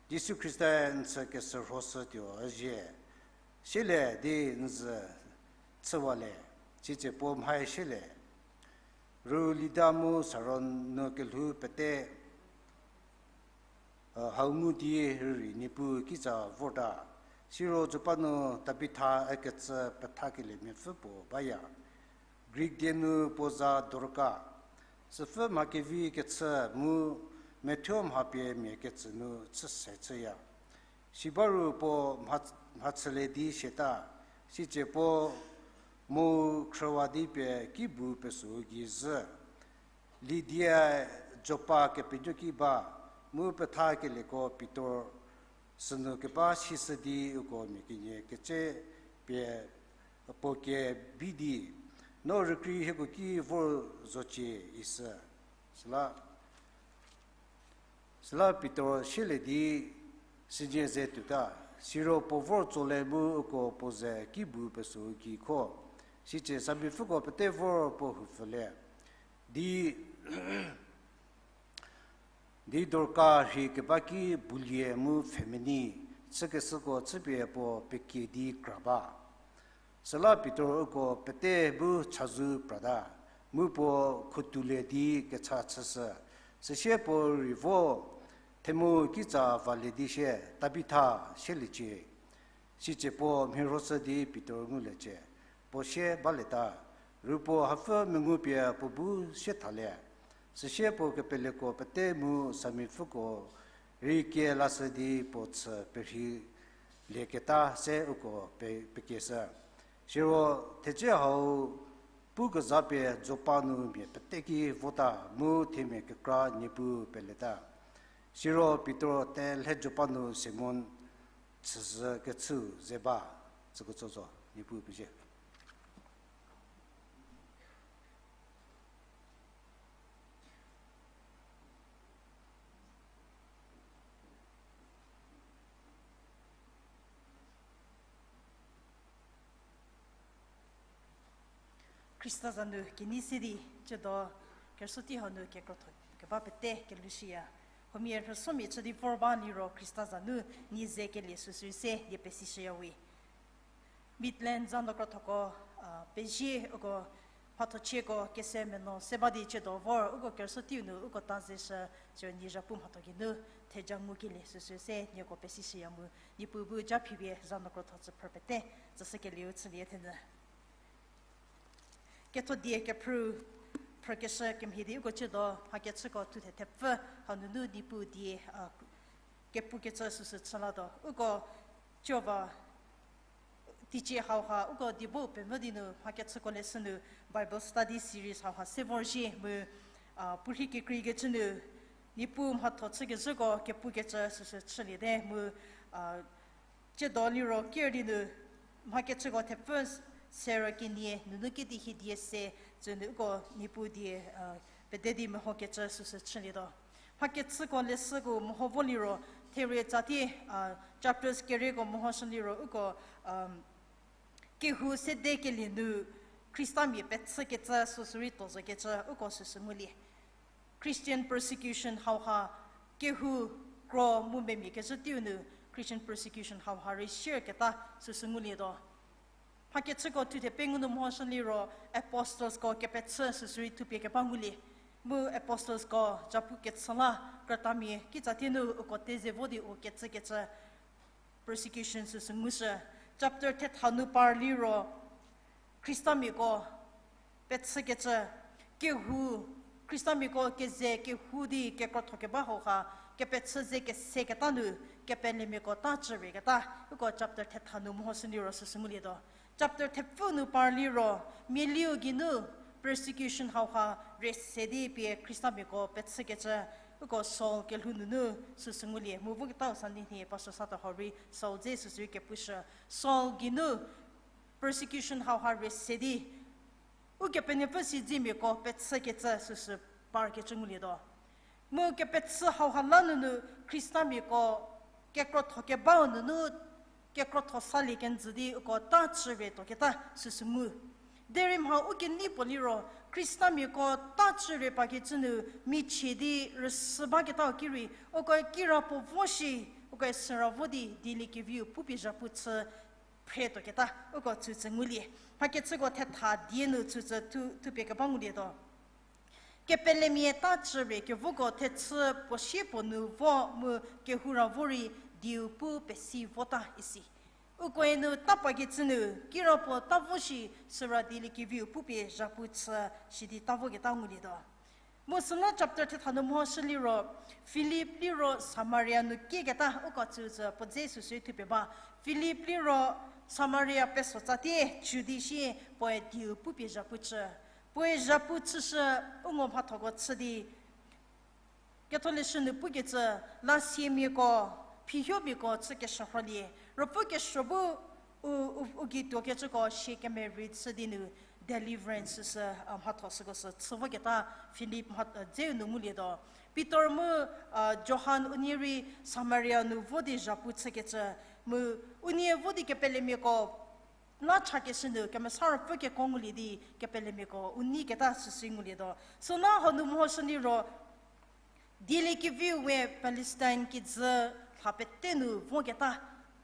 Jisu Khrista n chü keshürhoshütuo üzie. Sielie di n zü chüwalie. Sicie puo mhae sielie. Ru Lida mu Saron nu kelhou pete, hau ngu di rürei Niepuu kitsa vorta. Siro Jopa nu Tabitha ükecü pethakelie miapfü puo baya. Greek die nu puo za Dorka. Süpfü mha kevi kechü mu methuo mha pie mia ketsü nu chüse chüya. Sibaru puo mha, mhachülie di siata, sicie puo mu khrüwa di pie kibu pesü gei zhü. Lidia Jopa kepenuoki ba, mu pethakelieko Pitor sünu keba sishü di uko mia kenie ketse pie puo kebi di, no rükrei hieko ki vor zocie, isü. Süla, süla Pitor sielie di, Sidi ze tuota, siro puo vor tsole mu uko puo ze ki bu pesü gei kho. Sitse samipfhüko pete vor puo houpfülie. Di, di Dorka rhi keba ki bulie mu pfhemenei, chükeshüko chüpie puo pekie di kra ba. Süla Pitor uko pete bu chazou prata, mu puo khutulie di kecha chüshü. Süsie puo rei vo, themu kitsa valie di sie, Tabitha, sieliecie. Sitse puo mhirhoshü di Pitor nguliecie, puo sie balieta, ru puo hapfü mengu pie puo bu sie thalie. Süsie puo kepeleko pete mu samipfhüko rei kie lashü di puo chü perhei lieketa se uko pe-, pekieshü. Siro thedze hau pu kezapie Jopa nu mia pete ki vota mu themia kekra Niepuu peleta. Siro Pitor telhe Jopa nu Simon chüzhü kechüu ze ba, tsüketso zo, Niepuu pezie. Khrista za nu kenei se di, ciedo kerüsuo tei hau nu kekrotho keba pete kelushüya. Huomia rüsomia chü di vor ba liro Khrista za nu nie ze kelie süsü se die pesishüya we. Midland za nu krothoko, a, pezie uko mhathochieko kese meno se ba di ciedo vor uko kerüsuo teiu nu uko ta zeshü, ciedo nie zhapu mhatho geinu theja ngukelie süsü se nieko pesishüya mu, Niepuu bu ja phipie za nu krotho tsü phrü pete tsüshükelieu chülie thenyü. Ketho die kephrü, phrükeshü kemhie di uko ciedo mhakechüko thuthe thepfü hau nunu Niepuu die, a, kepukecü süsü chü latuo. Uko ciova teicie hauha uko diebo pemvü di nu mhakechüko leshü nu Bible study series hauha se vorzhie mu, a, puorhi kekreikecü nu Niepuu mhatho chükezhüko kepukecü süsü chüliete mu, a, ciedo liro ker di nu mhakechüko thepfü serü kenie nunu kedi hie die se, tsü nu uko Niepuu die, a, pede di mehokecü süsü chülietuo. Mhakechüko leshüko meho vo liro, therie tsatie, a, chapters kerieko mehoshü liro uko, um, kehou sedekelie nu Khristamia pechükecü süsü rei tuo zokecü uko süsü ngulie. Christian persecution hauha kehou kro mu memia kezhü teiu nu Christian persecution hauha rei shierketa süsü ngulietuo. Mhakechüko thuthe pengou nu mehoshü liro apostlesko kepechü süsü rei thupie keba ngulie. Mu apostlesko japu kechü la krütamia kitsatie nu uko teze vo di u kecükecü persecution süsü ngushü. Chapter thetha nu par liro Khristamiako pechükecü, kehou, Khristamiako keze kehou di kekrotho keba hauha, kepechü ze keseketa nu, kepelemiako ta chürieketa, uko chapter thetha nu mehoshü liro süsü ngulietuo. Chapter thepfü nu par liro, mialiu geinu persecution hauha rese di pie Khristamiako pechükecü, uko Saul kelhou nunu süsü ngulie, mu voketau Sunday nhie Pastor Sata hau rei Saul dze süsü rei kepushü. Saul geinu persecution hauha rese di, Ukepenuopfü siedzemiako pechükecü süsü parkecü ngulietuo. Mu kepechü hauha la nunu Khristamiako kekrotho kebau nunu kekrotho salie kenjü di uko ta chürie tuoketa süsü ngu. Derei mha u kenei puo liro, Khristamiako ta chürie pakecü nu michie di rüsü baketau ki rei, ukoe kirapuo vo shi, ukoe süra vo di dieliekeviu pupie zhapu chü phre tuoketa, uko tsütsü ngulie. Mhakechüko thetha die nu tsütsü thu, thupie keba ngulietuo. Kepelemia ta chürie kevoko thechü puo sie puo nu vo mu kehou ra vo rei dieu pu pesi vota isi. Ukoe nu ta pakecü nu, kirapuo ta vo shi süra dieliekeviu pupie zhapu chü sidi ta voketa ngulietuo. Mu süla chapter thetha nu mehoshü liro, Philip liro Samaria nu kieketa uko tsütsü puo dze süsü thupie ba. Philip liro Samaria pesotsatie chü di shi puoe dieu pupie zhapu chü. Puoe zhapu chüshü u ngo mhathoko chü di, Ketholeshü nu pukecü, lasiamiako, phiyhomiako chü keshürholie, Ruopfü kesuo bu u, u, u gei tuokecüko sie kemerei chü di nu deliverance sü, a, mhatho süko sü chü voketa Philip mha, a, dzeu nu ngulietuo. Pitor mu, a, Johan unie rei Samaria nu vo di zhapu chükecü, mu unie vo di kepelemiako la chakeshü nu Kemesa Ruopfü keko ngulie di kepelemiako u nei keta süsü ngulietuo. Süla hanu mehoshü liro, dieliekeviu we Palestine kijü lha pete nu voketa,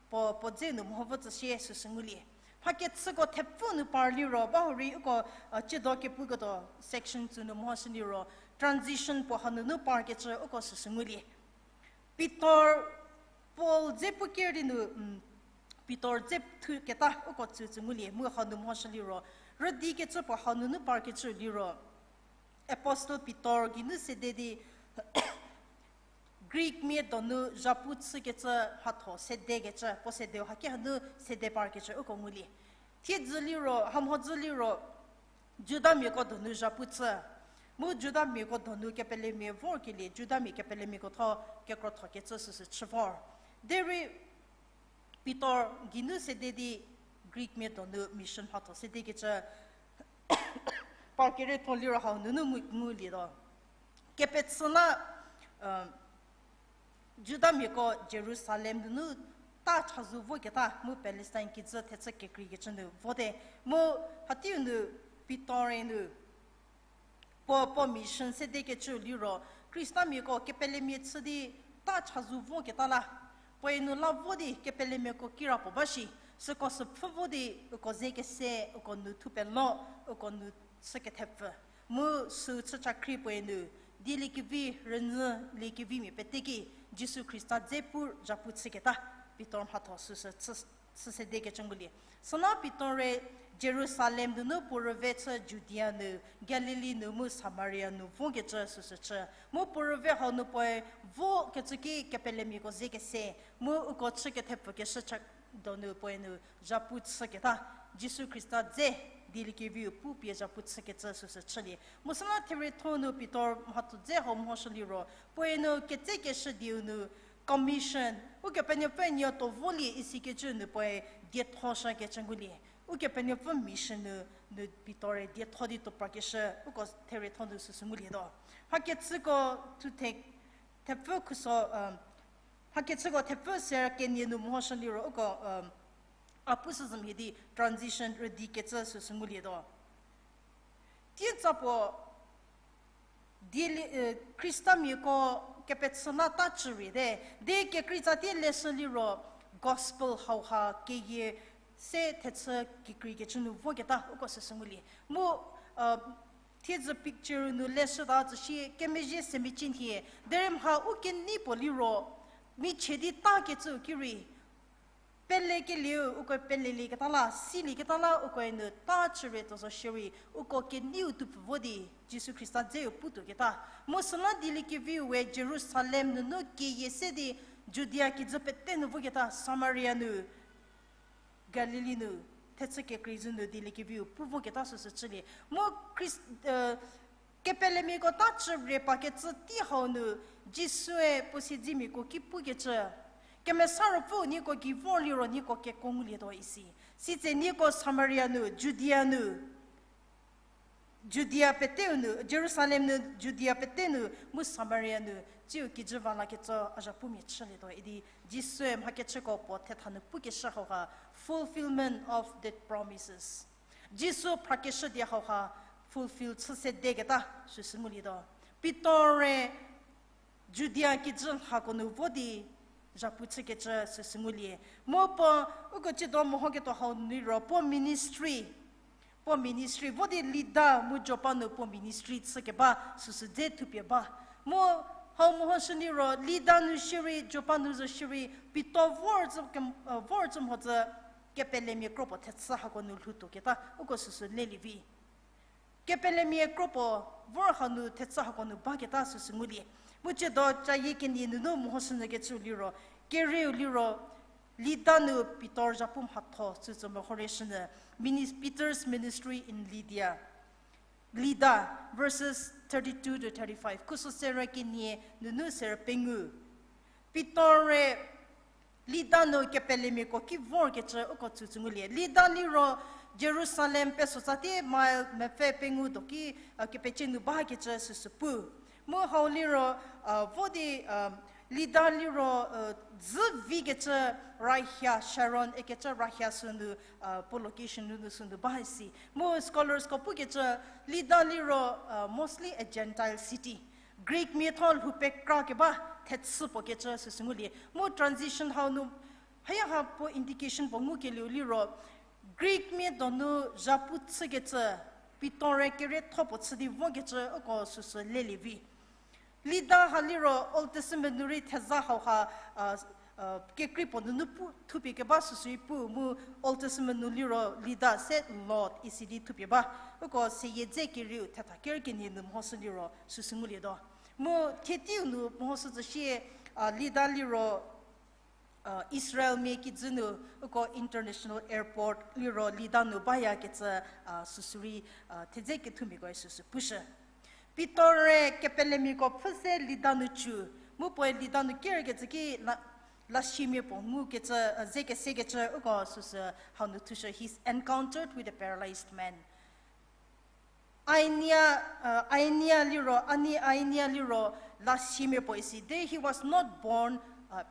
puo, puo dze nu meho vo tsü sie süsü ngulie. Mhakechüko thepfü nu par liro, ba hurei uko, a, chüdo kepuketuo section tsü nu mehoshü liro, transition puo hanunu parkecü uko süsü ngulie. Pitor, Paul dze pu ker di nu, mm, Pitor dze thuketa uko tsü tsü ngulie, mu hanu mehoshü liro, rüdikecü puo hanunu parkecü liro, Apostle Pitor geinu sede di, Greek mia donu zhapu chükecü mhatho sedekecü, puo sedeu haki hanu sede parkecü uko ngulie. Thiedzü liro, hamhodzü liro, Judamiako donu zhapu chü. Mu Judamiako donu kepelemia vorkelie, Judamia kepelemiako tho kekrothokecü süsü chü vor. Derei Pitor geinu sede di Greek mia donu mission mhatho sedekecü parkerietho liro hau nunu ngu, ngulietuo. Kepechü la, um, Judamiako Jerusalem nunu ta chazou voketa mu Palestine kijü thechü kekreikecü nu vote. Mu hateiu nu Pitor-e nu puo, puo mission sedekecü liro, Khristamiako kepelemia chü di ta chazou voketa la, puoe nu la vo di kepelemiako kirapuo ba shi, süko süpfü vo di uko ze kese, uko nu thupelo, uko nu chü kethepfü. Mu süu chü chakhrie puoe nu, dieliekevi rünyü liekevimia pete ki, Jisu Khrista dze pu zhapu chüketa, Pitor mhatho süsü chü, chü sedekecü ngulie. Süla Pitor-e Jerusalem nunu puo rüve chü Judia nu, Galili nu mu Samaria nu vokecü süsü chü. Mu puo rüve hau nu puoe vokecü ki kepelemiako ze kese, mu uko chü kethepfükeshü cha donu puoe nu zhapu chüketa, Jisu Khrista dze dieliekeviu pu pie zhapu chükecü süsü chülie. Mu süla therietho nu Pitor mhatho dze hau mehoshü liro, puoe nu ketsekeshü dieu nu commission, Ukepenuopfü nie tuo volie isikecü nu puoe dietho shükecü ngulie. Ukepenuopfü mission nu, nu Pitor-e dietho di tuo prakeshü, uko therietho nu süsü ngulietuo. Mhakechüko thuthe, thepfü khuso, um, mhakechüko thepfü ser kenie nu mehoshü liro uko, um, a pu süzü mhie di transition rüdikecü süsü ngulietuo. Tieca puo, dieli, eh, Khristamiako kepechü la ta chüriete, di kekreitsa tie leshü liro gospel hauha keyie se thechü kekreikecü nu voketa uko süsü ngulie. Mu, uh, thiedzü picture nu leshüta tsüsie kemezhie semicin hie, derei mha u kenei puo liro, michie di takecüu ki rei, pelekelieu uko pelelieketa la, silieketa la ukoe nu ta chürie tuo zo shierei, uko keneiu tupfü vo di Jisu Khrista dzeu putuoketa. Mu süla dieliekeviu we Jerusalem nunu keyie se di Judia kijü pete nu voketa, Samaria nu, Galili nu, thechü kekreizü nu dieliekeviu pu voketa süsü chülie. Mu Khrist-, eh, kepelemiako ta chürie pakecü tei hau nu, Jisue puo siedzemiako ki pukecü, Kemesa Ruopfü nieko gei vor liro nieko kekuo ngulietuo isi. Sitse nieko Samaria nu, Judia nu, Judia peteu nu, Jerusalem nu, Judia pete nu, mu Samaria nu, tsiu kijü va lakecü a zhapumia chülietuo idi, Jisue mhakechüko puo thetha nu pukeshü hauha, fulfillment of the promises. Jisu phrakeshü die hauha fulfill chü sedeketa süsü ngulietuo. Pitor-e Judia kijü hako nu vo di zhapu chükecü süsü ngulie. Mu puo uko tsiedo mehoketuo hau nu liro puo ministry, puo ministry vo di Lida mu Jopa nu puo ministry chükeba süsü dze thupie ba. Mu hau mehoshü liro Lida nu shierei, Jopa nu zo shierei, Pitor vor zü kem-, vor zü mhodzü kepelemia kro puo thechü hako nu lhoutuoketa uko süsü lelie vi. Kepelemia kro puo vor hanu thechü hako nu baketa süsü ngulie. Mu tsiedo cayie kenie nunu mehoshünyükecü liro, kerieu liro, Lida nu Pitor zhapu mhatho süsü mehoreishünyü, minis-, Peter's ministry in Lydia. Lida, verses thirty-two to thirty-five. Khuso serü kenie nunu serü pengou. Pitor-e Lida nu kepelemiako ki vorkecü uko tsütsü ngulie. Lida liro Jerusalem pesotsatie mile mepfü pengou do ki, a, kepecie nu bakecü süsü pu. Mu hau liro, vo di, Lida liro, dzü vikecü rahia, Sharon ikecü rahia sünu, puo location nunu sünu ba isi. Mu scholarsko pukecü, Lida liro, mostly a Gentile city. Greekmia tho lhou pekra keba thechü puo kecü süsü ngulie. Mu transition hau nu, haya ha puo indication puo ngukelieu liro, Greekmia donu zhapu chükecü, Pitor-e kerietho puo chü di vokecü uko süsü lelie vi. Lida ha liro Old Testament nu rei theza hauha, kekrei puo nunu pu thupie keba süsü rei pu mu Old Testament nu liro Lida se Lod isi di thupie ba. Uko seyie dze kerieu thetha ker kenie nu mhoshü liro süsü ngulietuo. Mu thie teiu nu mhoshü tsü sie, Lida liro Israelmia kijü nu, uko international airport liro Lida nu bayakecü, süsü rei, thedze kethumiako süsü pushü. Pitor-e kepelemiako pfhü se Lida nu cü, mu puoe Lida nu kerkecü ki la-, lasiamia puo ngukecü, ze kesekecü uko süsü hau nu thushü, he's encountered with a paralyzed man. Aenia, Aenia liro, Ani Aenia liro, lasiamia puo isi. There he was not born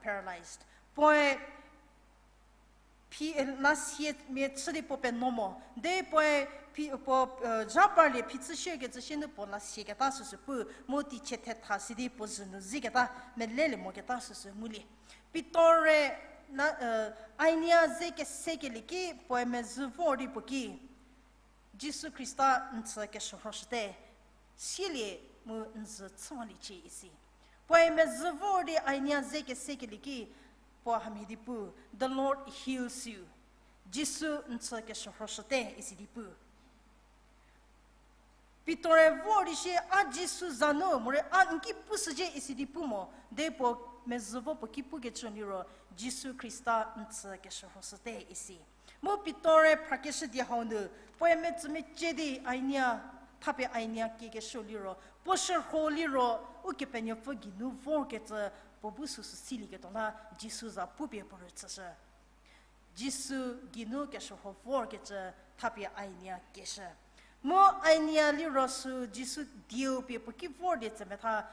paralyzed. Puoe phi, lasiamia chü di puo penuo mo. Derei puoe phi, puo, zha parlie phi chü shierkecü sie nu puo lasiaketa süsü pu, mu teichie thetha si di puo zhü nu ziketa, melelie moketa süsü ngulie. Pitor-e, Aenia ze kesekelie ki puoe mezhü vor di puo ki, Jisu Khrista n tsü keshürhoshüte, sielie mu n zü chüwaliecie isi. Puoe mezhü vor di Aenia ze kesekelie ki, puo hamhie di pu, The Lord heals you. Jisu n tsü keshürhoshüte isi di pu. Pitor-e vor di sie, a Jisu za nu, morei a n ki pushücie isi di pu mo, derei puo mezhü vo puo ki pukecü liro, Jisu Khrista n tsü keshürhoshüte isi. Mu Pitor-e phrakeshü di hau nu, puoe metsümecie di Aenia, thapie Aenia kiekeshü liro, puo shürho liro, Ukepenuopfü geinu vorkecü, puo bu süsü silieketuo la, Jisu za pupie puo rüchüshü. Jisu geinu keshürho vorkecü thapie Aenia kieshü. Mu Aenia liro sü Jisu dieu pie puo ki vor di tsemetha,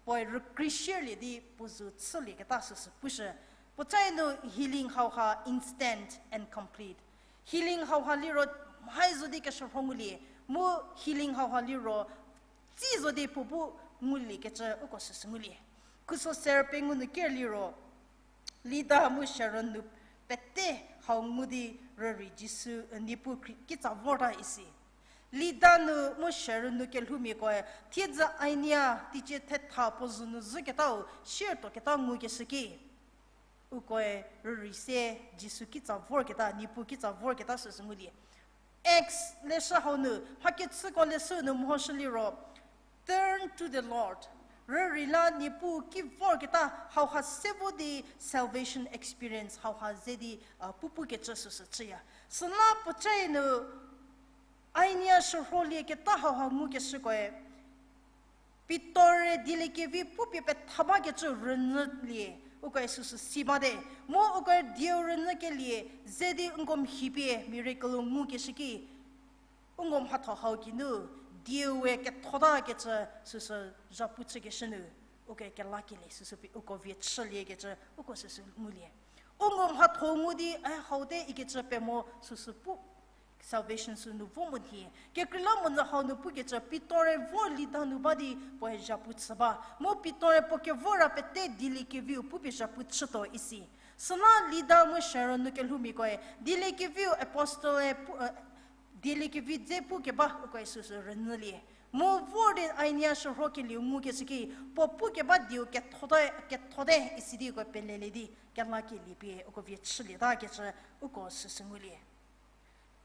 puoe rükrie shierlie di puo zü chülieketa süsü pushü. Puocae nu healing hauha instant and complete. Healing hauha liro mhai zo di keshürho ngulie, mu healing hauha liro tsi zo di puo bu nguliekecü uko süsü ngulie. Khuso ser pengou nu ker liro, Lida mu Sharon nu pete hau ngu di rürei Jisu, Niepuu Khri-, kitsa vorta isi. Lida nu mu Sharon nu kelhoumiakoe thiedzü Aenia teicie thetha puo zhü nu zhüketau shiertuoketa ngukeshü ki, ukoe rürei se Jisu kitsa vorketa, Niepuu kitsa vorketa süsü ngulie. Acts leshü hau nu, mhakechüko leshü nu mehoshü liro, Turn to the Lord. Rürei la Niepuu ki vorketa hauha se vo di salvation experience hauha ze di, pupukecü süsü chüya. Süla puocae nu Aenia shürholieketa hauha ngukeshükoe, Pitor-e dieliekevi pupie petha bakecü rünyülie, ukoe süsü si bate. Mu ukoe dieu rünyükelie, ze di nko mhipie miracle ngukeshü ki, u nko mhatho hau geinu, dieu we kethotakecü süsü zhapu chükeshü nu, ukoe kelakelie süsü pie uko vie chüliekecü uko süsü ngulie. U nko mhatho ngu di, e, haute ikecü pemo süsü pu salvation sünu vo mo nhie. Kekreilamonyü hau nu pukecü Pitor-e vo Lida nu ba di puoe zhapu chü ba. Mu Pitor-e puo kevor ra pete dieliekeviu pupie zhapu chütuo isi. Süla Lida mu Sharon nu kelhoumiakoe, dieliekeviu apostle-e pu-, dieliekevi dze pukeba ukoe süsü rünyülie. Mu vor di Aenia shürhokelieu ngukeshü ki, puo pukeba dieu kethote, kethote isi di uko pelelie di, kelakelie pie uko vie chülietakecü uko süsü ngulie.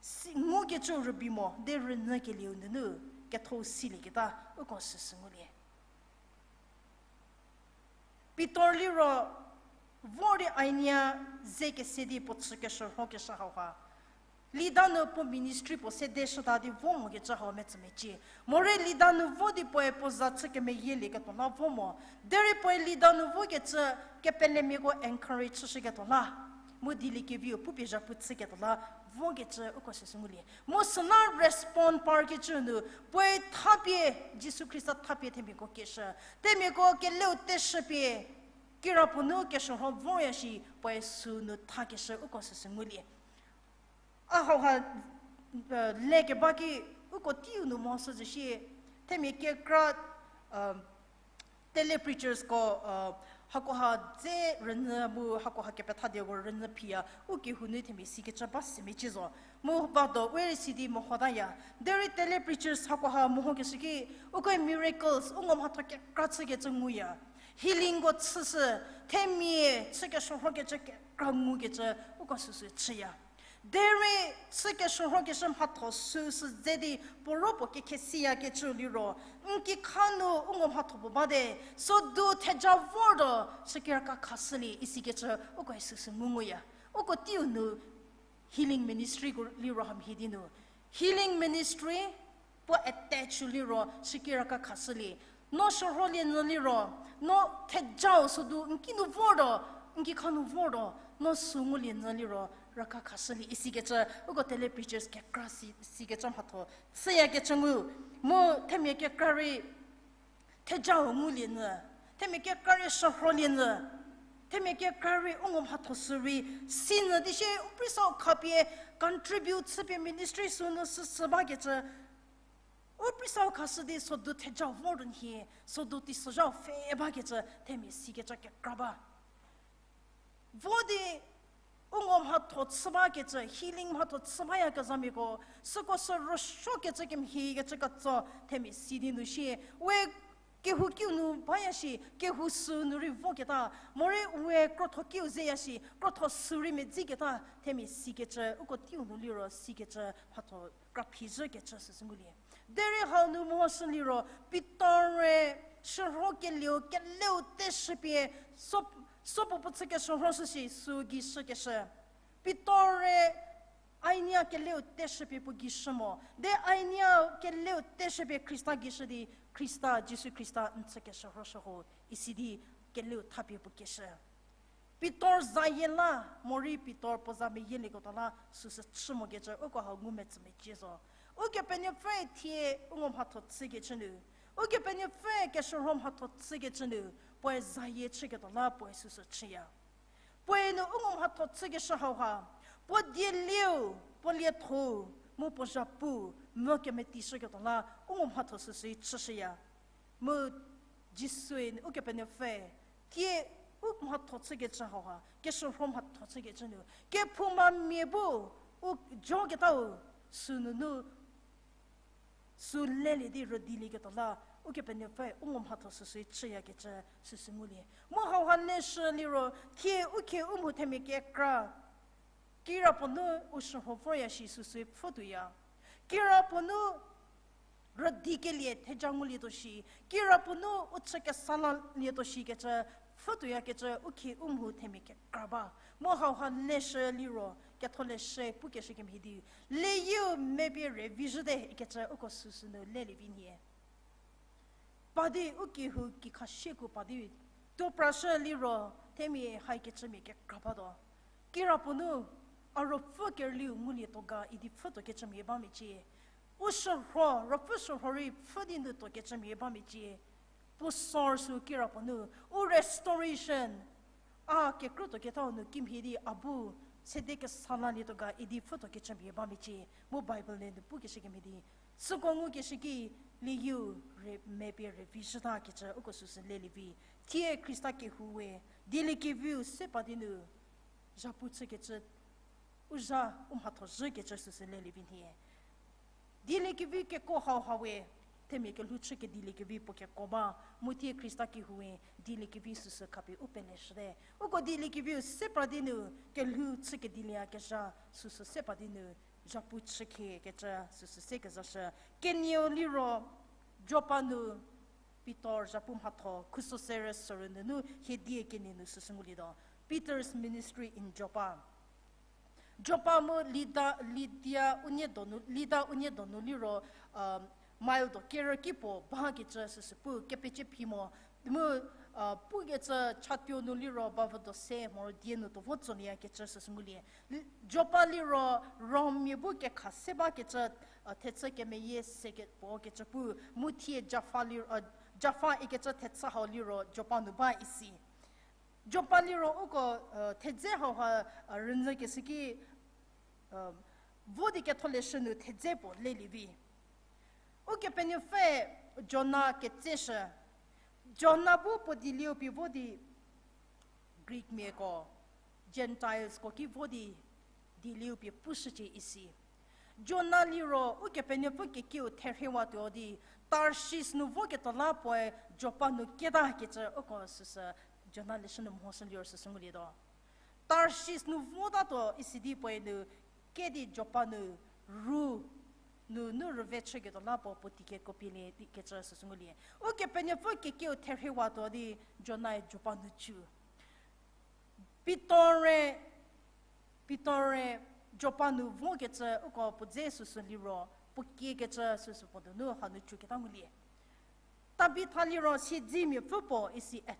Si, ngukecü rübei mo, de rünyükelieu nunu, ketho silieketa, uko süsü ngulie. Pitor liro, vor di Aenia ze kese di puo chü keshürhokeshü hauha. Lida nu puo ministry puo sedeshüta di vo mokecü hau metsü mecie. Morei Lida nu vo di puoe puo za chü kemeyielieketuo la vo mo. Derei puoe Lida nu vokecü kepelemiako encourage chüshüketuo la. Mu dieliekeviu pupie zhapu chüketuo la. vokecü uko süsü ngulie. Mu süla respond parkecü nu, puoe thapie, Jisu Khrista thapie themiako keshü. Themiako keleu teshüpie, kirapuo nu keshürho vorya shi, puoe sünu thakeshü uko süsü ngulie. A hauha, lekeba ki uko teiu nu mo süzü shie, themia kekra, tele preachers ko, hakoha dze rünyü mu hakoha kepethadieko rünyü phiya, u kehou nu themia sikecü ba se mecie zo. Mu ba do we rei si di mehotaya. Derei tele preachers hakoha mehokeshü ki, uko miracles, u ngo mhatho kekra chükecü nguya. Healingko chüshü, themia chü keshürhokecü kekra ngukecü, uko süsü chüya. Derei chü keshürhokeshü mhatho süsü dze di puo ro puo kekhesiyakecü liro, n kikha nu u ngo mhatho puo bate, sodu theja vortuo, chü kirakekhashülie isikecü uko süsü ngunguya. Uko teiu nu healing ministry ko liro hamhie di nu. Healing ministry puo attach liro chü kirakekhashülie. No shürholie nyü liro, no thejau sodu n ki nu vortuo, n kikha nu vortuo, no sü ngulie nyü liro, rakekhashülie isikecü, uko tele preachers kekra si, sikecü mhatho chüyakecü ngu, mu themia kekra rei thejau ngulie nyü, themia kekra rei shürholie nyü, themia kekra rei u ngo mhatho sü rei si nyü di shie u prisa u khapie contribute chüpie ministry sünu süsü bakecü, u prisa u khashü di sodu thejau vor nhie, sodu teisozhau pfhe bakecü themia sikecü kekra ba. Vo di u ngo mhatho chü bakecü, healing mhatho chü bayakezhamiako, süko sü rüsuokecü kemhiekecü ketso themia si di nu shie, we kehou kiu nu baya shi, kehou sü nu rei voketa, morei we krotho kiu zeya shi, krotho sü rei medziketa themia sikecü, uko teiu nu liro sikecü mhatho kraphizhükecü süsü ngulie. Derei hau nu mehoshü liro, Pitor-e shürhokelieu keleu teshüpie, so, sopuo puo chü keshürhoshü shi sü gei shükeshü. Pitor-e Aenia keleu teshüpie puo gei shü mo. De Aenia keleu teshüpie Khrista gei shü di, Khrista, Jisu Khrista n chü keshürhoshü ho, isi di keleu thapie puo keshü. Pitor zayie la, morei Pitor puo za meyielieketuo la, süsü chü mokecü, uko hau ngumetsü mecie zo. Ukepenuopfüe thie u ngo mhatho chükecü nu, Ukepenuopfüe keshürho mhatho chükecü nu, puoe zayie chüketuo la puoe süsü chüya. Puoe nu u ngo mhatho chükeshü hauha, puo dielieu, puo lietho, mu puo zhapu, mu kemetishüketuo la, u ngo mhatho süsü chüshüya. Mu Jisue, Ukepenuopfü, thie u mhatho chükecü hauha, keshürho mhatho chükecü nu, kephoumamia bu, u joketau, sünunu, sü lelie di rüdilieketuo la, Ukepenuopfü u ngo mhatho süsü chüyakecü süsü ngulie. Mu hauha leshü liro, thie u khie u mhu themia kekra, kirapuo nu u shürho vorya shi süsü pfhütuoya. Kirapuo nu rüdikelie theja ngulietuo shi, kirapuo nu u chü kesa lalietuo shikecü, pfhütuoyakecü u khie u mhu themia kekra ba. Mu hauha leshü liro, ketholeshü pukeshü kemhie di, leyieu mepie revizhüte ikecü uko süsü nu lelie vi nhie. Pa di u kehou kikhashüko pa di, tuo prashü liro, themia haikecümia kekra batuo. Kirapuo nu, a ruopfü kerüliu ngulietuo ga idi pfhütuo kecümia ba mecie. U shürho, ruopfü shürho rei pfhü di nu tuo kecümia ba mecie. Puo source sü kirapuo nu, u restoration, a kekrütuo ketau nu kimhie di a bu, sede kesa lalietuo ga idi pfhütuo kecümia ba mecie. Mu Bible le nu pukeshü kemhie di, süko ngukeshü ki, leyieu re, mepie revizhütakecü uko süsü lelie vi. Thie Khrista kehou we, dieliekeviu se pa di nu, zhapu chükecü, u zha u mhatho zhükecü süsü lelie vi nhie. Dieliekevi keko hauha we, themia kelhou chü kedieliekevi puo keko ba, mu thie Khrista kehou we, dieliekevi süsü khapie u peleshüte. Uko dieliekeviu se pa di nu, kelhou chü kedilieyakezha süsü se pa di nu, zhapu chükhie kecü süsü se kezashü. Kenieu liro, Joppa nu, Pitor zhapu mhatho, khuso sere sürü nunu, hiedie kenie nu süsü ngulietuo. Peter's ministry in Joppa. Joppa mu Lida, Lidia unie donu, Lida unie donu liro, mile do kerü ki puo bakecü süsü pu kepecie phi mo, Mu, pukecü chatuo nu liro bavüdo se moro die nu tuo vo tsolieyakecü süsü ngulie. L-, Joppa liro Rommia bu kekha se bakecü, thechü kemeyie se ke puo kecü pu, mu thie Jaffa lir-, Jaffa ikecü thechü hau liro Joppa nu ba isi. Joppa liro uko, thedze hauha, rünyükeshü ki, vo di ketholeshü nu thedze puo lelie vi. Ukepenuopfü Jona ketseshü. Jona bu puo dielieu pie vo di Greekmiako, Gentilesko ki vo di dielieu pie pushücie isi. Jona liro Ukepenuopfü kekiu therhewatuo di Tarshish nu voketuo la puoe Joppa nu keta kecü uko süsü Jona leshü nu mhoshü liro süsü ngulietuo. Tarshish nu votatuo isi di puoe nu ke di Joppa nu ru nunu rüve chüketuo la puo puotei kekuo pielie di kecü süsü ngulie. Ukepenuopfü kekiu therhewatuo di Jonae Joppa nu cü. Pitor-e, Pitor-e Joppa nu vokecü uko puo dze süsü liro, puo kiekecü süsü puo nunu hanu cüketa ngulie. Tabitha liro siedzemiapfü puo isi, a,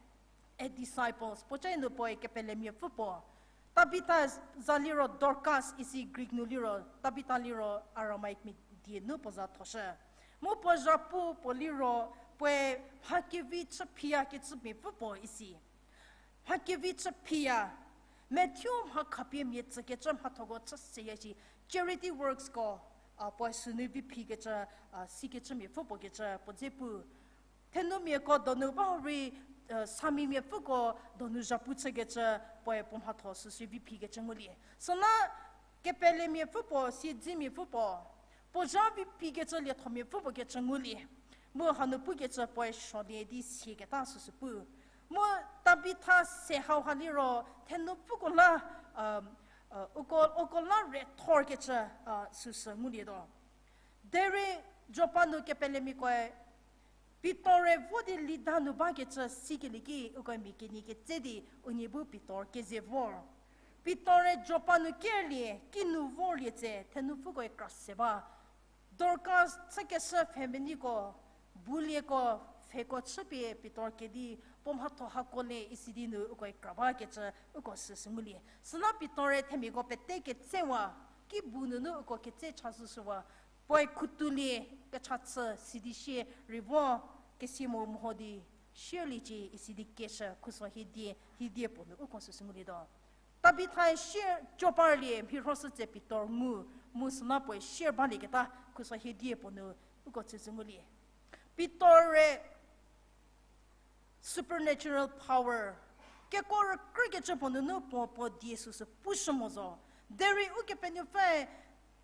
a disciples, puo ca nu puoe kepelemiapfü puo. Tabitha za liro Dorcas isi Greek nu liro, Tabitha liro Aramaic mia die nu puo za thoshü. Mu puo zhapu puo liro, puoe mha kevi chü phiyakecümiapfü puo isi. Mha kevi chü phiya, Matthew mha khapie mia tsükecü mhathoko chü seya shi, charity worksko, a, puoe sünu vi phikecü, a, sikecümiapfü puo kecü puo dze pu. Thenumiako donu ba rei, a, samimiapfüko donu zhapu chükecü puoe puo mhatho süsü vi phikecü ngulie. Süla kepelemiapfü puo, siedzemiapfü puo, puo zha vi phikecü liethomiapfü puo kecü ngulie. Mu hanu pukecü puoe suolie di sieketa süsü pu. Mu Tabitha se hauha liro thenupfüko la, uko, uko la rethorkecü, a, süsü ngulietuo. Derei Joppa nu kepelemiakoe Pitor-e vo di Lida nu bakecü sikelie ki uko mia kenie ketse di unie bu Pitor keze vor. Pitor-e Joppa nu kerlie, kinu vorlie tse thenupfükoe kra se ba. Dorcas chükeshü pfhemeneiko, bulieko, pfheko chüpie Pitor kedi puo mhatho hako le isi di nu ukoe kra bakecü uko süsü ngulie. Süla Pitor-e themiako pete ketsewa, ki bu nunu uko ketse chashüshüwa, puoe khutulie, kecha chü sidi sie rei vo, kesia mo mho di sierliecie isi di keshü khuso hiedie, hiedie puo nu uko süsü ngulietuo. Tabithae sier Joppa rlie mhirhoshü tse Pitor ngu, mu süla puoe sier balieketa khuso hiedie puo nu uko süsü ngulie. Pitor-e supernatural power, kekuo rükrükecü puo nunu puo puo die süsü pushü mo zo. Derei Ukepenuopfüe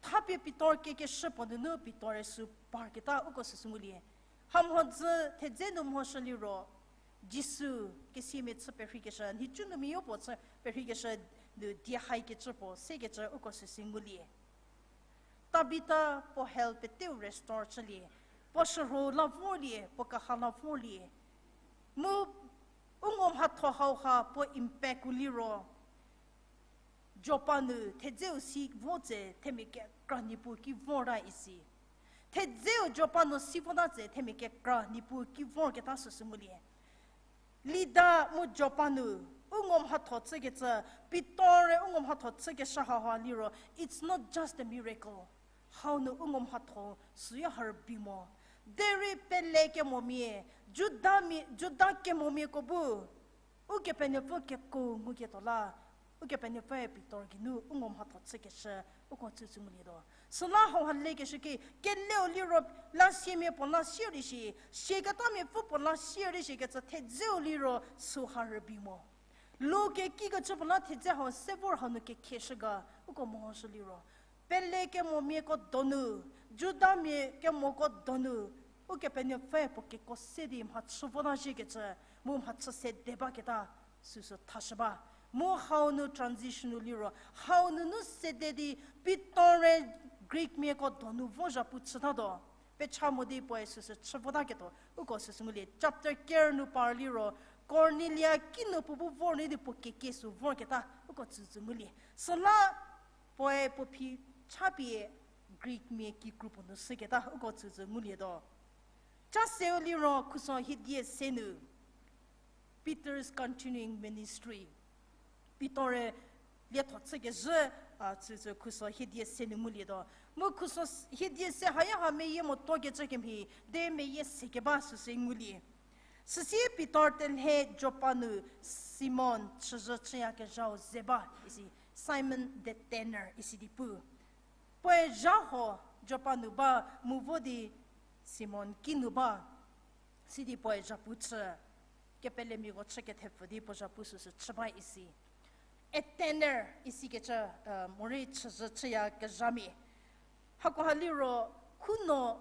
thapie Pitor kekeshü puo nunu Pitor-e sü parketa uko süsü ngulie. Hamhodzü thedze nu mhoshü liro, Jisu kesiamia chü perheikeshü, nhicu nu miapuo chü perheikeshü nu die haikecü puo sekecü uko süsü ngulie. Tabitha puo health peteu restore chülie, puo shürho la vorlie, puo kaha la vorlie. Mu u ngo mhatho hauha puo impact-u liro, Joppa nu thedzeu si vo tse themia kekra Niepuu ki vorta isi. Thedzeu Joppa nu si vota tse themia kekra Niepuu ki vorketa süsü ngulie. Lida mu Joppa nu u ngo mhatho chükecü, Pitor-e u ngo mhatho chükeshü hauha liro, it's not just a miracle. Hau nu u ngo mhatho süyo ha rübei mo. Derei pele kemomia, Judamia, Juda kemomiako bu Ukepenuopfü kekuo nguketuo la, Ukepenuopfüe Pitor geinu u ngo mhatho chükeshü uko tsütsü ngulietuo. Süla hauha lekeshü ki, keleu liro la siemia puo la sier di shi, siaketamiapfü puo la sier di shikecü thedzeu liro süha rübei mo. Lu kekikecü puo la thedze hau se vor hau nu kekhieshü ga, uko mehoshü liro, pele kemomiako donu, Judamia kemoko donu, Ukepenuopfü puo kekuo se di mhachü vota zhiekecü, mu mhachü sede baketa süsü thashü ba. Mu hau nu transition-u liro, hau nunu sede di Pitor-e Greekmiako donu vo zhapu chütatuo. Pecha mo di puoe süsü chü votaketuo uko süsü ngulie. Chapter ker nu par liro, Kornelia kinu puo bu vor nyi di puo kekie sü vorketa uko tsütsü ngulie. Süla puoe puo phi chapie Greekmia kikru puo nu shüketa uko tsütsü ngulietuo. Cha seu liro khuso hiedie se nu, Peter's continuing ministry. Pitor-e lietho chükezhü, a, tsütsü khuso hiedie se nu ngulietuo. Mu khuso s-, hiedie se haya ha meyie motuokecü kemhie, de meyie sekeba süsü ngulie. Süsie Pitor telhe Joppa nu Simon chüzhü chüyakezhau ze ba, isi Simon the tanner isi di pu. Puoe zha huo Joppa nu ba mu vo di Simon kinu ba, sidi puoe zhapu chü, kepelemiako chü kethepfü di puo zhapu süsü chü ba isi. A tanner isikecü, morei chüzhü chüyakezhamia. Hakoha liro khuno,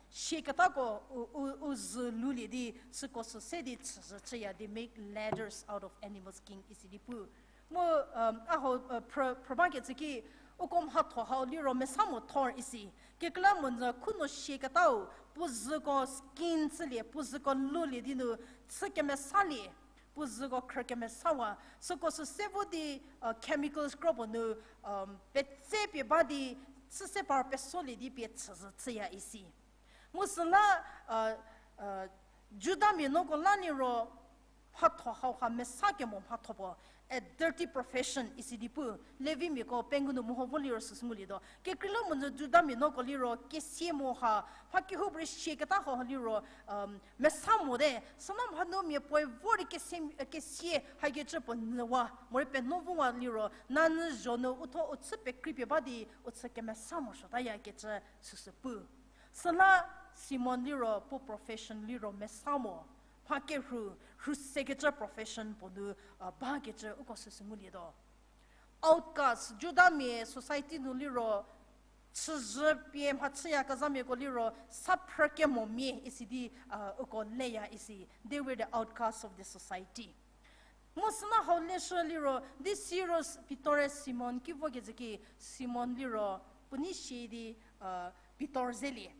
siaketako u, u, u zhü lulie di süko sü se di chüzhü chüya, they make ladders out of animal skin isi di pu. Mu, a hau, phrü, phrü bakecü ki, uko mhatho hau liro mesa mo thor isi. Kekreilamonyü khuno siaketau, puo zhüko skin chülie, puo zhüko lulie di nu, chü kemesalie, puo zhüko khrü kemesawa, süko sü se vo di, chemicals kropuo nu, petsepie ba di, chü se par pesolie di pie chüzhü chüya isi. Mu süla, Judamia nuoko la liro, mhatho hauha mesa kemo mhatho puo, a dirty profession isi di pu, Levimiako pengou nu meho vo liro süsü ngulietuo. Kekreilamonyü Judamia nuoko liro, kesia mo ha, mha kehoupuorei siaketa hau liro, mesa mote, süla mhanuomia puoe vor di kesia, kesia hakecü puo nyüwa, morei penuo vowa liro, nanyü zho nu uthuo u chü pekreipie ba di, u chü kemesa morosuotayakecü süsü pu. Süla Simon liro, puo profession liro mesa mo, mha kerhu, rhu sekecü profession puo nu, bakecü uko süsü ngulietuo. Outcast, Judamia society nu liro, chüzhü pie mhachüyakezhamiako liro, sa phrü kemomia isi di, uko leya isi, they were the outcasts of the society. Mu süla hau leshü liro, di siro Pitor-e Simon ki vokecü ki, Simon liro, puo nei sie di, Pitor zelie,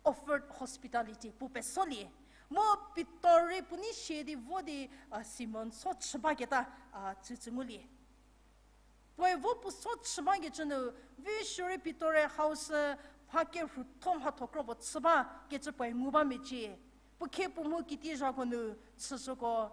offered hospitality, puo pesolie. Mu Pitor rei puo nei sie di vo di, Simon so chü baketa, tsütsü ngulie. Puoe vo puo so chü bakecü nu, vi shürei Pitor-e hau sü mha kerhutho mhatho kropuo chü bakecü puoe ngu ba mecie. Puo khie puo mu kiti zhako nu chüzhüko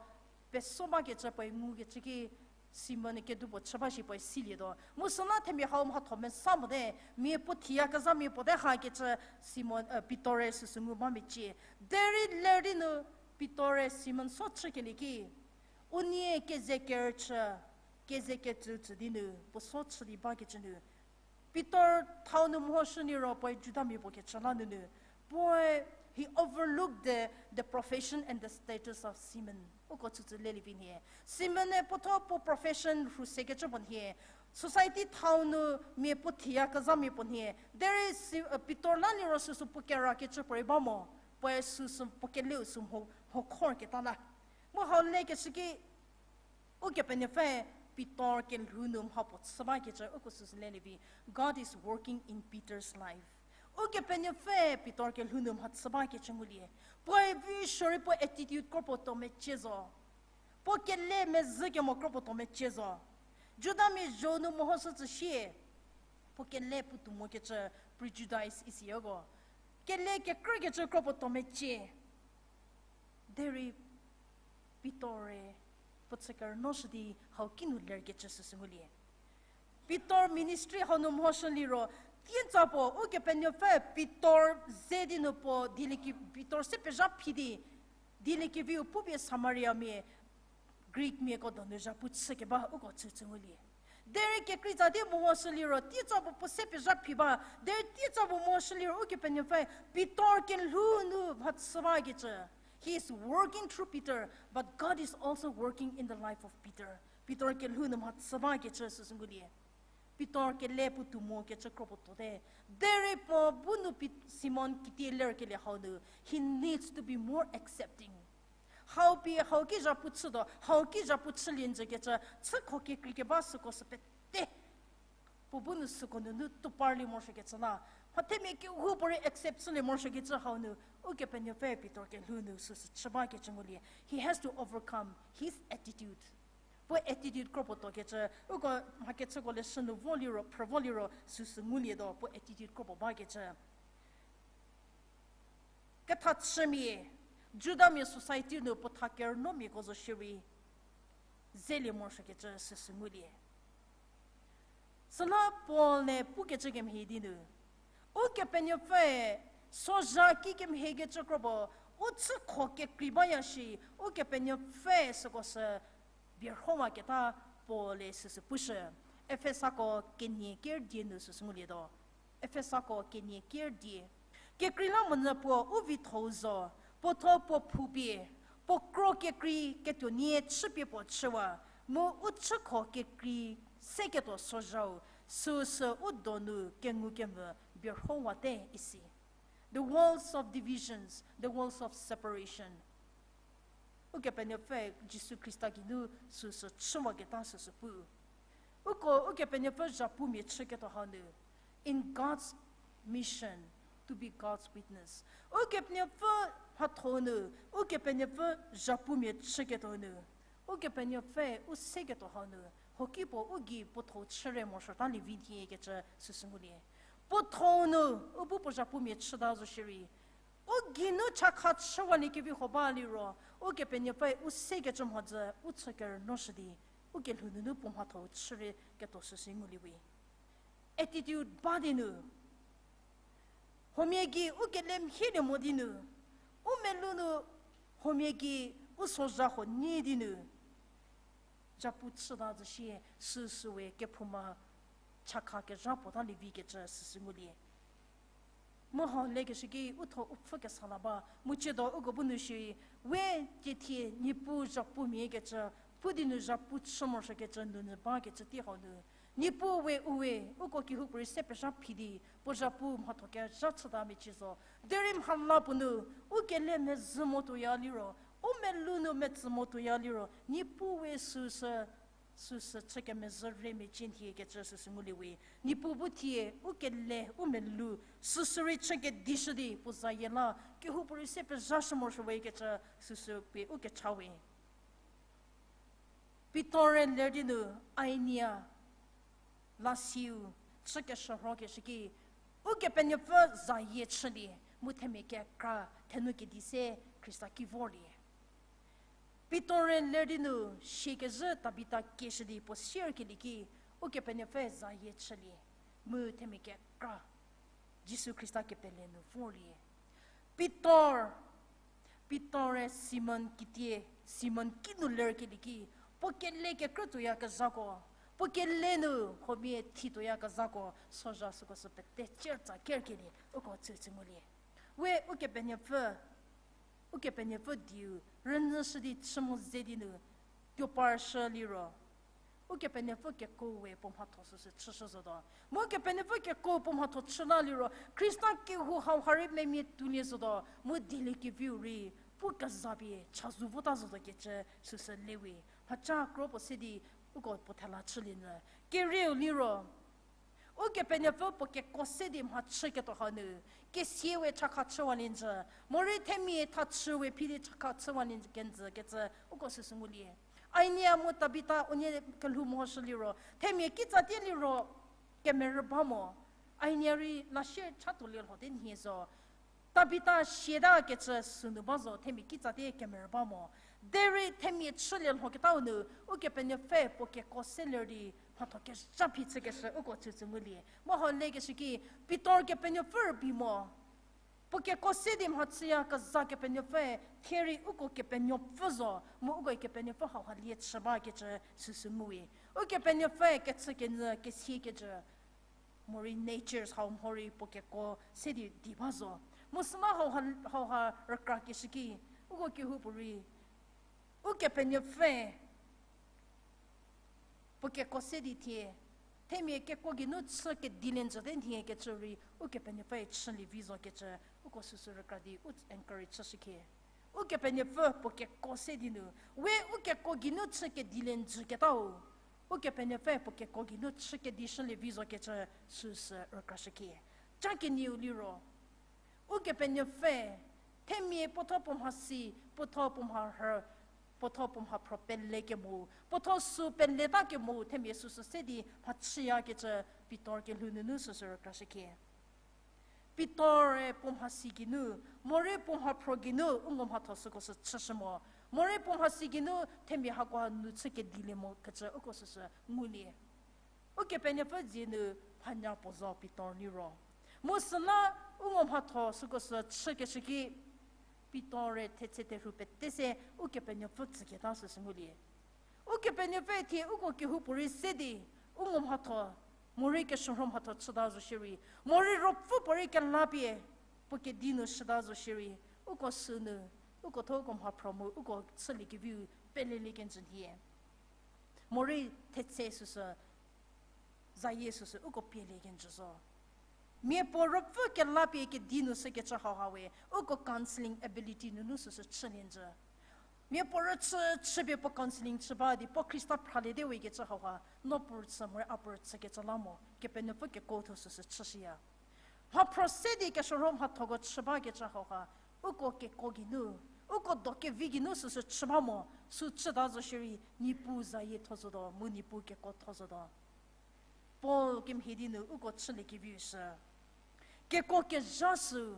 peso bakecü puoe ngukecü ki Simon kedipuo chü ba shi puoe silietuo. Mu süla themia hau mhatho mesa mote, mia puo thiyakezhamia puo te hakecü Simon, Pitor-e süsü ngu ba mecie. Derei ler di nu Pitor-e Simon so chükelie ki, unie keze kerüchü, keze ketsütsü di nu puo so chü di bakecü nu, Pitor thau nu mehoshü liro puoe Judamia puo kecü la nunu, puoe he overlooked the, the profession and the status of Simon. Uko tsütsü lelie vi nhie. Simon-e puotho puo profession rhu sekecü puo nhie. Society thau nu mia puo thiyakezhamia puo nhie. Derei Si-, Pitor la liro süsü puo kerakecü puorei ba mo. Puoe süsü puo keleu sü mho, mhokhorketa la. Mu hau lekeshü ki, Ukepenuopfü Pitor kelhou nu mha puo chü bakecü uko süsü lelie vi. God is working in Peter's life. Ukepenuopfü Pitor kelhou nu mha chü bakecü ngulie. Puoe vi shürei puo attitude kropuo tuo mecie zo. Puo kele mezhü kemo kropuo tuo mecie zo. Judamia zho nu mehoshü tsü sie. Puo kele puotou mokecü prejudice isioko. Kele kekrükecü kropuo tuo mecie. Derei Pitor-e puo chü kerünoshü di hau kinu lerkecü süsü ngulie. Pitor ministry hau nu mehoshü liro, tietsa puo Ukepenuopfü Pitor ze di nu puo dieliekevi, Pitor se pezha phi di, dieliekeviu pupie Samariamia, Greekmiako donu zhapu chükeba uko tsütsü ngulie. Derei kekreitsa di mehoshü liro, tietsa puo puo se pezha phi ba, derei tietsa puo mehoshü liro Ukepenuopfü Pitor kelhou nu mha chü bakecü. He is working through Peter, but God is also working in the life of Peter. Pitor kelhou nu mha chü bakecü süsü ngulie. Pitor kele puotou mokecü kropuo tuote. Derei puo bu nu Pit-, Simon kitie lerkelie hau nu, he needs to be more accepting. Hau pie hau ki zhapu chütuo, hau ki zhapu chülie njükecü, chükho kekreikeba süko sü pete. Puo bu nu süko nunu touparlie morosuokecü la. Mha themia kehoupuorei accept chülie morosuokecü hau nu, Ukepenuopfü Pitor kelhou nu süsü chü bakecü ngulie. He has to overcome his attitude. Puo attitude kropuo tuokecü, uko mhakechüko leshü nu vo liro, phrü vo liro, süsü ngulietuo, puo attitude kropuo bakecü. Kethachümia, Judamia society nu puo tha kerünuomiako zo shierei zelie morosuokecü süsü ngulie. Süla Paul-e pukecü kemhie di nu, Ukepenuopfüe sozha ki kemhiekecü kro puo, u chükho kekrei baya shi, Ukepenuopfü süko sü bierhowaketa Paul-e süsü pushü. Efesako kenie ker die nu süsü ngulietuo. Efesako kenie ker die. Kekreilamonyü puo u vitho-u zo, puotho puo phupie, puo kro kekrei ketuonie chüpie puo chüwa, mu u chükho kekrei seketuo sozhau, süsü u donu kengukemvü bierhowate isi. The walls of divisions, the walls of separation. Ukepenuopfü Jisu Khrista geinu süsü chüwaketa süsü pu. Uko Ukepenuopfü zhapumia chüketuo hau nu, in God's mission to be God's witness. Ukepenuopfü mhatho nu, Ukepenuopfü zhapumia chüketuo nu, Ukepenuopfü u seketuo hau nu, hoki puo u gei puotho chüre morosuota lievi nhiekecü süsü ngulie. Puotho nu, u bu puo zhapumia chüta zo shierei, u geinu chakha chüwaliekevi huo ba liro, Ukepenuopfü u sekecü mhodzü u chü kerünuoshü di, u kelhou nunu puo mhatho chüre ketuo süsü ngulie we. Attitude ba di nu, huomia gei u kele mhielie mo di nu, u melou nu, huomia gei u sozha huo nyi di nu, zhapu chüta zo shie, süsüwe kephouma chakha kezha puota lievikecü süsü ngulie. Mu hau lekeshü ki u tho u pfhü kesa la ba, mu ciedo uko bu nu shierei, we tiethie Niepuu zhapumiakecü, pu di nu zhapu chü morosuokecü nunu bakecü tei hau nu, Niepuu we u we, uko kehoupuorei se pezha phi di, puo zhapu mhatho kezha chüta mecie zo. Derei mhala puo nu, u kele mezhü mo tuoya liro, u melou nu metsü mo tuoya liro, Niepuu we süsü, süsü chü kemezhü re mecie nhiekecü süsü ngulie we. Niepuu bu thie, u kele, u melou, süsü rei chü kedishü di, puo zayie la, kehoupuorei se pezhashü morosuo wekecü süsü pie u kecha we. Pitor-e ler di nu, Ainia, lasiu, chü keshürhokeshü ki, Ukepenuopfü zayie chülie, mu themia kekra, thenu kedi se Khrista ki vorlie. Pitor-e ler di nu, sie kezhü Tabita kieshü di puo sierkelie ki, Ukepenuopfü zayie chülie, mu themia kekra, Jisu Khrista kepele nu vorlie. Pitor, Pitor-e Simon kitie, Simon kinu lerkelie ki, puo kele kekrü tuoyakezhako, puo kele nu huomia thi tuoyakezhako, sozha süko sü pete cer tsa kerkelie, uko tsütsü ngulie. We Ukepenuopfü, Ukepenuopfü dieu rünyüshü di chü mo ze di nu, tuo parshü liro, Ukepenuopfü kekuo we puo mhatho süsü chüshü zotuo. Mu Ukepenuopfü kekuo puo mhatho chü la liro, Khrista kehou hauha rei memia tuolie zotuo, mu dieliekeviu rei, pu kezapie chazou vota zotuo kecü süsü le we. Mhaca kro puo se di, uko puo thela chülie nyü. Kerieu liro, Ukepenuopfü puo kekuo se di mha chüketuo hau nu, kesie we chakha chüwalie njü, morei themia thachü we phi di chakha chüwalie kenjü kecü uko süsü ngulie. Ainia mu Tabita unie kelhou mehoshü liro, themia kitsatie liro, kemerü ba mo, Ainia rei lasie chatuolie lho te nhie zo. Tabita siata kecü sünu ba zo, themia kitsatie kemerü ba mo. Derei themia chülie lhoketau nu, Ukepenuopfü puo kekuo se ler di, mhatho kezha phi chükeshü uko tsütsü ngulie. Mu hau lekeshü ki, Pitor Kepenuopfü rübei mo. Puo kekuo se di mha chüyakezha Kepenuopfü, thie rei uko Kepenuopfü zo, mu uko Kepenuopfü hauha lie chü bakecü süsü nguwe. Ukepenuopfü kechükenyü kesie kecü, morei natures hau mhorei puo kekuo se di di ba zo. Mu süla hauha, hauha rükrakeshü ki, uko kehoupuorei, Ukepenuopfü puo kekuo se di thie, themia kekuo geinu chü kedilie njü te nhie kecü rei, Ukepenuopfü chülie vi zo kecü, uko süsü rükra di u encourage chüshükhie. Ukepenuopfü puo kekuo se di nu, we u kekuo geinu chü kedilie njü ketau, Ukepenuopfü puo kekuo geinu chü kedishülie vi zo kecü süsü rükrashükhie. Ca kenieu liro, Ukepenuopfü, themia puotho puo mhasi, puotho puo mharhü, puotho puo mhaphro pele kemo, puotho sü peleta kemo, themia süsü se di mha chüyakecü Pitor kelhou nunu süsü rükrashükhie. Pitor-e puo mhasi geinu, morei puo mhaphro geinu u ngomhatho süko sü chüshü mo. Morei puo mhasi geinu themia hakoha nu chü kedilie mo kecü uko süsü ngulie. Ukepenuopfü dzie nu phanya puo zo Pitor liro. Mu süla u ngomhatho süko sü chükeshü ki, Pitor-e thetse therhu pete se Ukepenuopfü tsüketa süsü ngulie. Ukepenuopfü thie uko kehoupuorei se di, u ngomhatho, morei keshürho mhatho chüta zo shierei, morei ruopfü puorei kelapie, puo kedi nu shüta zo shierei, uko sünu, uko tho uko mhaphro mu uko chüliekeviu pelelie kenjü nhie. Morei thetse süsü, zayie süsü uko pielie kenjü zo. Mia puo ruopfü kelapie kedi nu sükecü hauha we, uko counselling ability nunu süsü chülie njü. Mia puo rüchü chüpie puo counselling chü ba di puo Khrista phraliete we kecü hauha, no puo rüchü morei a puo rüchükecü la mo, Kepenuopfü kekuotho süsü chüshüya. Mhaphro se di keshürho mhathoko chü bakecü hauha, uko kekuo geinu, uko do kevi geinu süsü chü ba mo, sü chüta zo shierei, Niepuu zayie tho zotuo, mu Niepuu kekuotho zotuo. Paul kemhie di nu uko chüliekeviu shü. Kekuo kezha sü,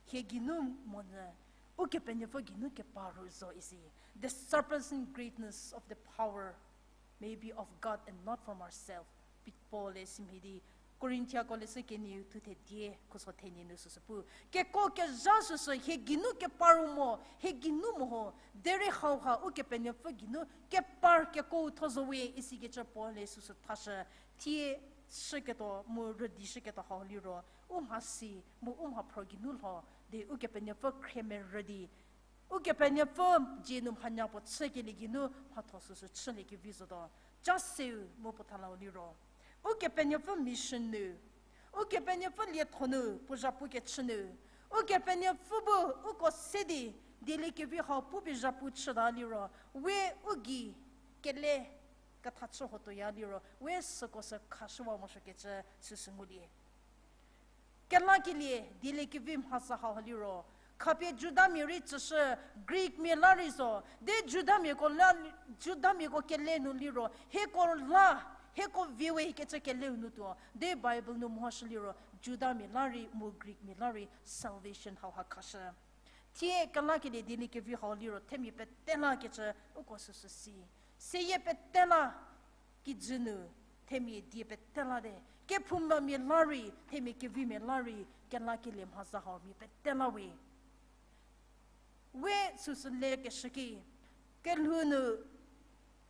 hie geinu monyü, Ukepenuopfü geinu keparu zo isi. The surpassing greatness of the power may be of God and not from ourselves. Pi-, Paul-e simhie di, Korinthiako leshü kenieu thuthe die, khuso thenie nu süsü pu. Kekuo kezha süsü hie geinu keparu mo, hie geinu mo ho, derei hauha Ukepenuopfü geinu kepar kekuou tho zo we isikecü Paul-e süsü thashü, thie shüketuo mu rüdi shüketuo hau liro, u mhasi mu u mhaphro geinu lho, di Ukepenuopfü khrie merü di, Ukepenuopfü dzie nu mhanya puo chükelie geinu mhatho süsü chüliekevi zotuo. Ca seu mu puo thalau liro, Ukepenuopfü mission nu, Ukepenuopfü lietho nu puo zhapu kechü nu, Ukepenuopfü bu uko se di, dieliekevi hau pupie zhapu chüta liro, we u gei kele ketha chü hotuoya liro, we süko sü khashüwa morosuokecü süsü ngulie. Kelakelie dieliekevi mhasa hau liro, khapie Judamia rei tsüshü, Greekmia la rei zo, de Judamiako la, Judamiako kele nu liro, hieko la, hieko vie we ikecü keleu nu tuo, de Bible nu mehoshü liro, Judamia la rei mu Greekmia la rei salvation hauha khashü. Thie kelakelie dieliekevi hau liro themia pete lakecü uko süsü si. Seyie pete la kijü nu themia die pete late. Kephoumamia la rei, themia kevimia la rei, kelakelie mhasa hau mia pete la we. We süsü lekeshü ki, kelhou nu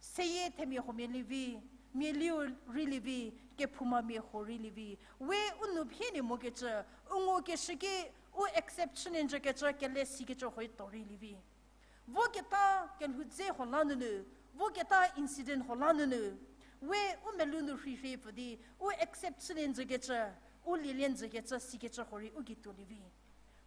seyie themia huomia lievi, mialiu rei lievi, kephoumamia huo rei lievi. We u nou phielie mokecü, u ngukeshü ki, u accept chülie njükecü kele sikecü huoe tuo rei lievi. Voketa kelhou dze huo la nunu, voketa incident huo la nunu, we u melou nu rhirhie pfü di, u accept chülie njükecü, u lielie njükecü sikecü huo rei u gei tuo lievi.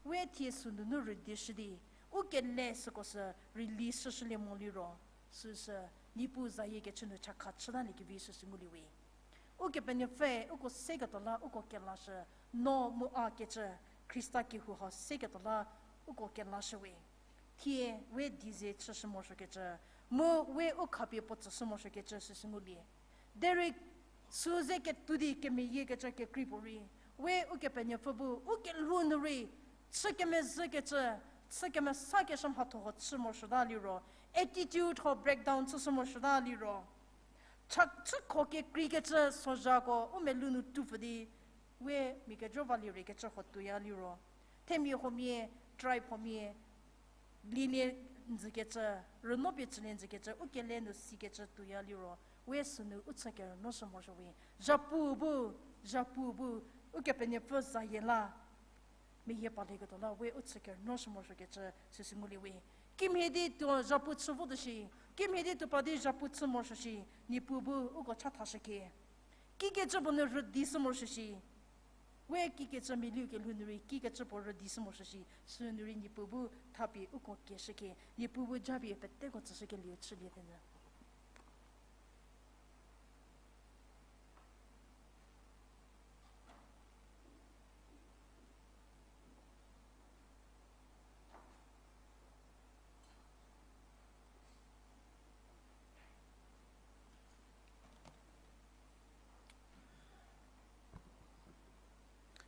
We thie sünunu rüdishü di, u kele süko sü release shüshülie mo liro, süsü Niepuu zayie kechü nu chakha chütaliekevi süsü ngulie we. Ukepenuopfü uko seketuo la uko kelashü, no mu a kecü, Khrista kehou hau seketuo la uko kelashü we. Thie we dieze chüshü morosuokecü, mu we u khapie puo tsüshü morosuokecü süsü ngulie. Derei süu ze ketuo di kemeyiekecü kekrei puorei, we Ukepenuopfü bu u kelhou nu rei, chü kemezhükecü, chü kemesakeshü mhatho huo chü morosuota liro, attitude huo breakdown chüshü morosuota liro, cha chükho kekreikecü sozhako u melou nu tuopfü di, we mia kejo va liereikecü huo tuoya liro, themia huomia, tribe huomia, lielie njükecü, rüno pie chülie njükecü, u kele nu sikecü tuoya liro, we sünu u chü kerünuoshü morosuo we. Zhapu bu, zhapu bu, Ukepenuopfü zayie la, meyie palieketuo la we u chü kerünuoshü morosuokecü süsü ngulie we. Kimhie di tuo zhapu chü votuo shi, kimhie di tuo pa di zhapu chü morosuo shi, Niepuu bu uko chathashü ke. Kikecü puo nu rüdishü morosuo shi, we kikecü mialiu kelhou nu rei kikecü puo rüdishü morosuo shi, sünu rei Niepuu bu thapie uko kieshü ke, Niepuu bu japie peteko tsüshükelieu chülie tenyü.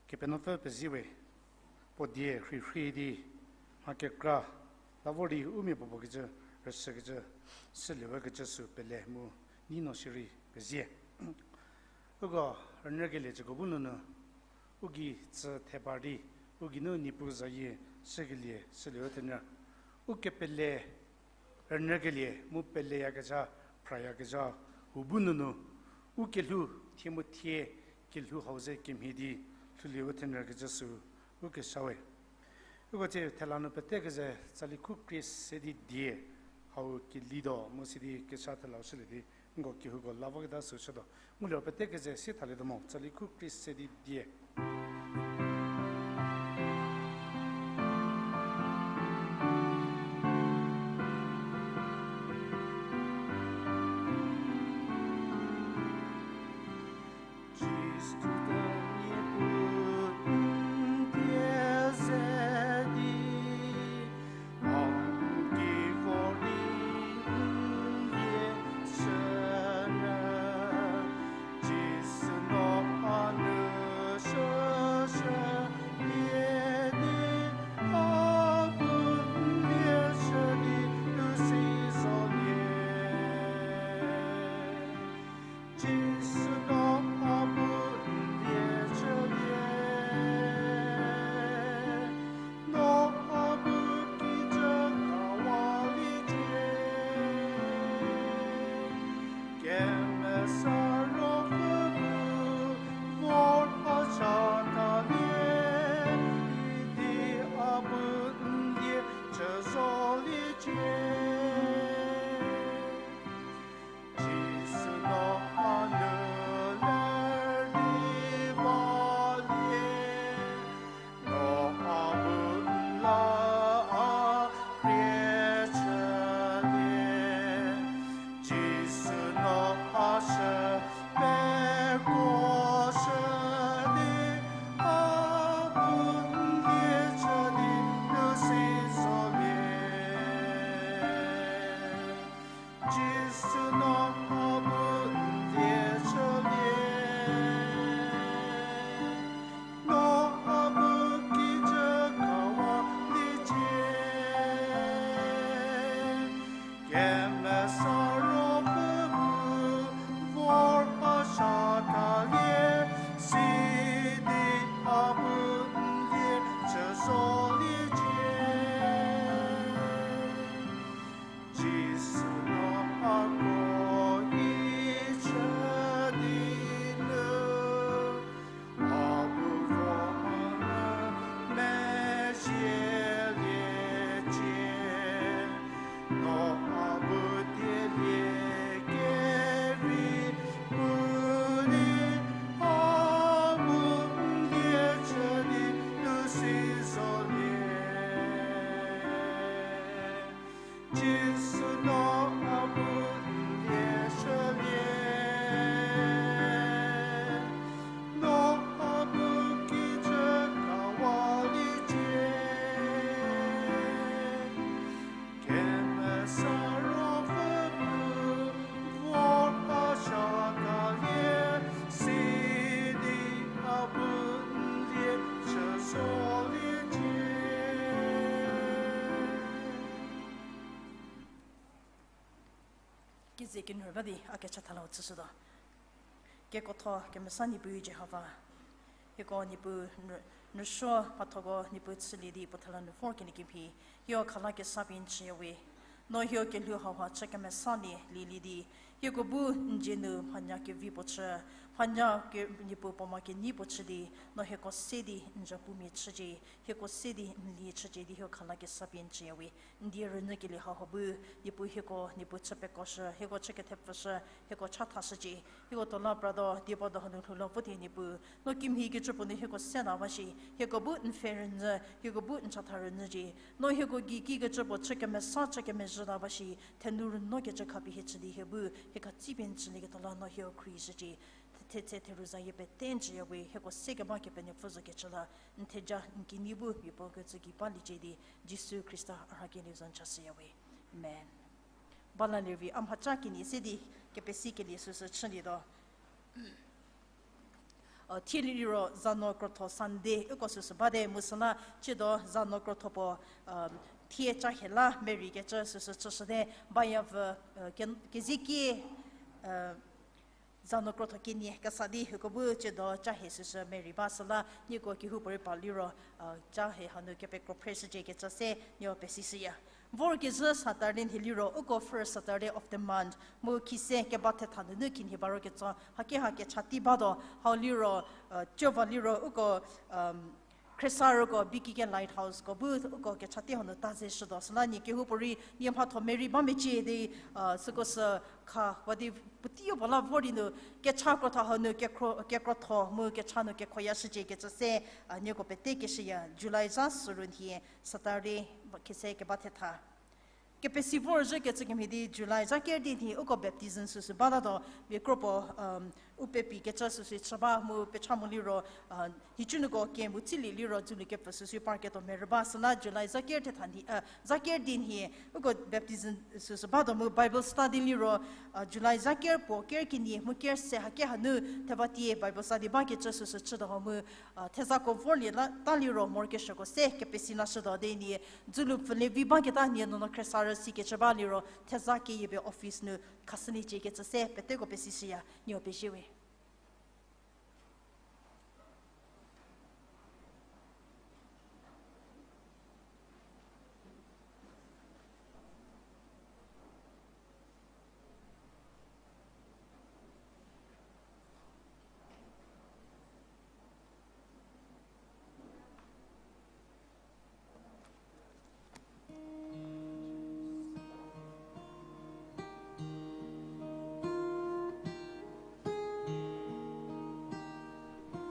Kepenuopfü pezie we. puo die rhirhei di, mha kekra la vor di u mia puopuo kecü, rüshükecü, sülie wekecü sü pele mu, nei no shierei pezie. Uko rünyükelie cüko bu nunu, u gei tsü thepar di, u geinu Niepuu zayie shükelie, sülie we thenyü. U kepele rünyükelie mu peleyakezha, phrayakezha, u bu nunu, u kelhou, thie mu thie, kelhou hau ze kemhie di, lhoulie we thenyü kecü sü, u kesa we. Uko tsie thela nu pete keze tsali khu krie se di die, hau kelituo mu sidi kesa thelau shülie di, nko kehouko la voketa sü chütuo. Ngulie pete keze sie thalietuo mo, tsali khu krie se di die. Keze kinu ba di a kechatha lau chüshütuo. Kekuotho kemesa Niepuu Jihova, hieko Niepuu n-, n rüsuo mhathoko Niepuu chülie di puo thela nu vor kenie kemhie, hieko khala kesa pie n tsüya we. No hieko kelhou hauha chü kemesa lie lielie di, hieko bu n dzie nu mhanya kevi puo chü, mhanya ke Niepuu puo ma kenyi puo chü di, no hieko se di n zhapumia chücie, hieko se di n lie chücie di hieko khala kesa pie n tsüya we. N die rünyükelie hauha bu, Niepuu hieko, Niepuu chü pekoshü, hieko chü kethepfüshü, hieko chathashücie, hieko tuo la prado, die bado hanu lhou la vo di Niepuu, no kimhie kecü puo nu hieko se na ba shi, hieko bu n pfhe rünyü, hieko bu n chatha rünyücie, no hieko gei kikecü puo chü kemesa chü kemezhü ta ba shi, thenu rüno kecü khapie hie chü di hie bu, hie ketsipie n tsülieketuo la no hieko khrieshücie, thetse theruzayie pete n tsüya we, hieko se keba Kepenuopfü zo kecü la, n theja n kinyi bu mia puo kecü gei baliecie di, Jisu Khrista a rhakelieu za n chashüya we. Amen. Bala lervi a mhaca kenie se di kepesikelie süsü chülietuo. Thie liro zano krotho Sunday uko süsü bate mu süla chiedo zano krotho puo, thie ca hie la mereikecü süsü chüshüte, baya vü, ke- kezieki, zano krotho kenie kesa di uko bu chiedo ca hie süsü merei ba süla nieko kehoupuorei pa liro, ca hie hanu kepekro phreshücie kecü se nieko pesishüya. Vorkezhü Saturday nhie liro uko first Saturday of the month mu khise keba thetha nunu khinhie ba ro ketso haki ha kecha tei batuo hau liro, tuo va liro uko, khriesarüko B K K Lighthouse ko bu uko kecha tei hanu ta ze shütuo süla nie kehoupuorei nie mhatho merei ba mecie di, süko sü kha wa di puotei puo la vor di nu kecha krotho hanu kekrotho mu kecha nu kekhoya shücie kecü se, nieko pete keshüya. July zha sürü nhie Saturday, khise keba thetha. Kepesi vorzhü kecü kemhie di July zha ker di nhie uko baptism süsü batatuo, mia kropuo, u pepi kecü süsü chü ba mu pecha mo liro, nhicunuoko kemu tsilie liro dzülu kepfü süsü parketuo merü ba süla July zha ker thetha, zha ker di nhie uko baptism süsü batuo mu Bible study liro, July zha ker puo ker kenie mu ker se haki hanu thevatie Bible study bakecü süsü chütuo mu, thezako vorlie la ta liro morokesuoko se kepesi lashütuo di nie dzülu pfülie vi baketa nie nuonuo khriesarü sikecü ba liro theza keyiepie office nu khashüliecie kecü se peteko pesishüya. Nieko pezie we.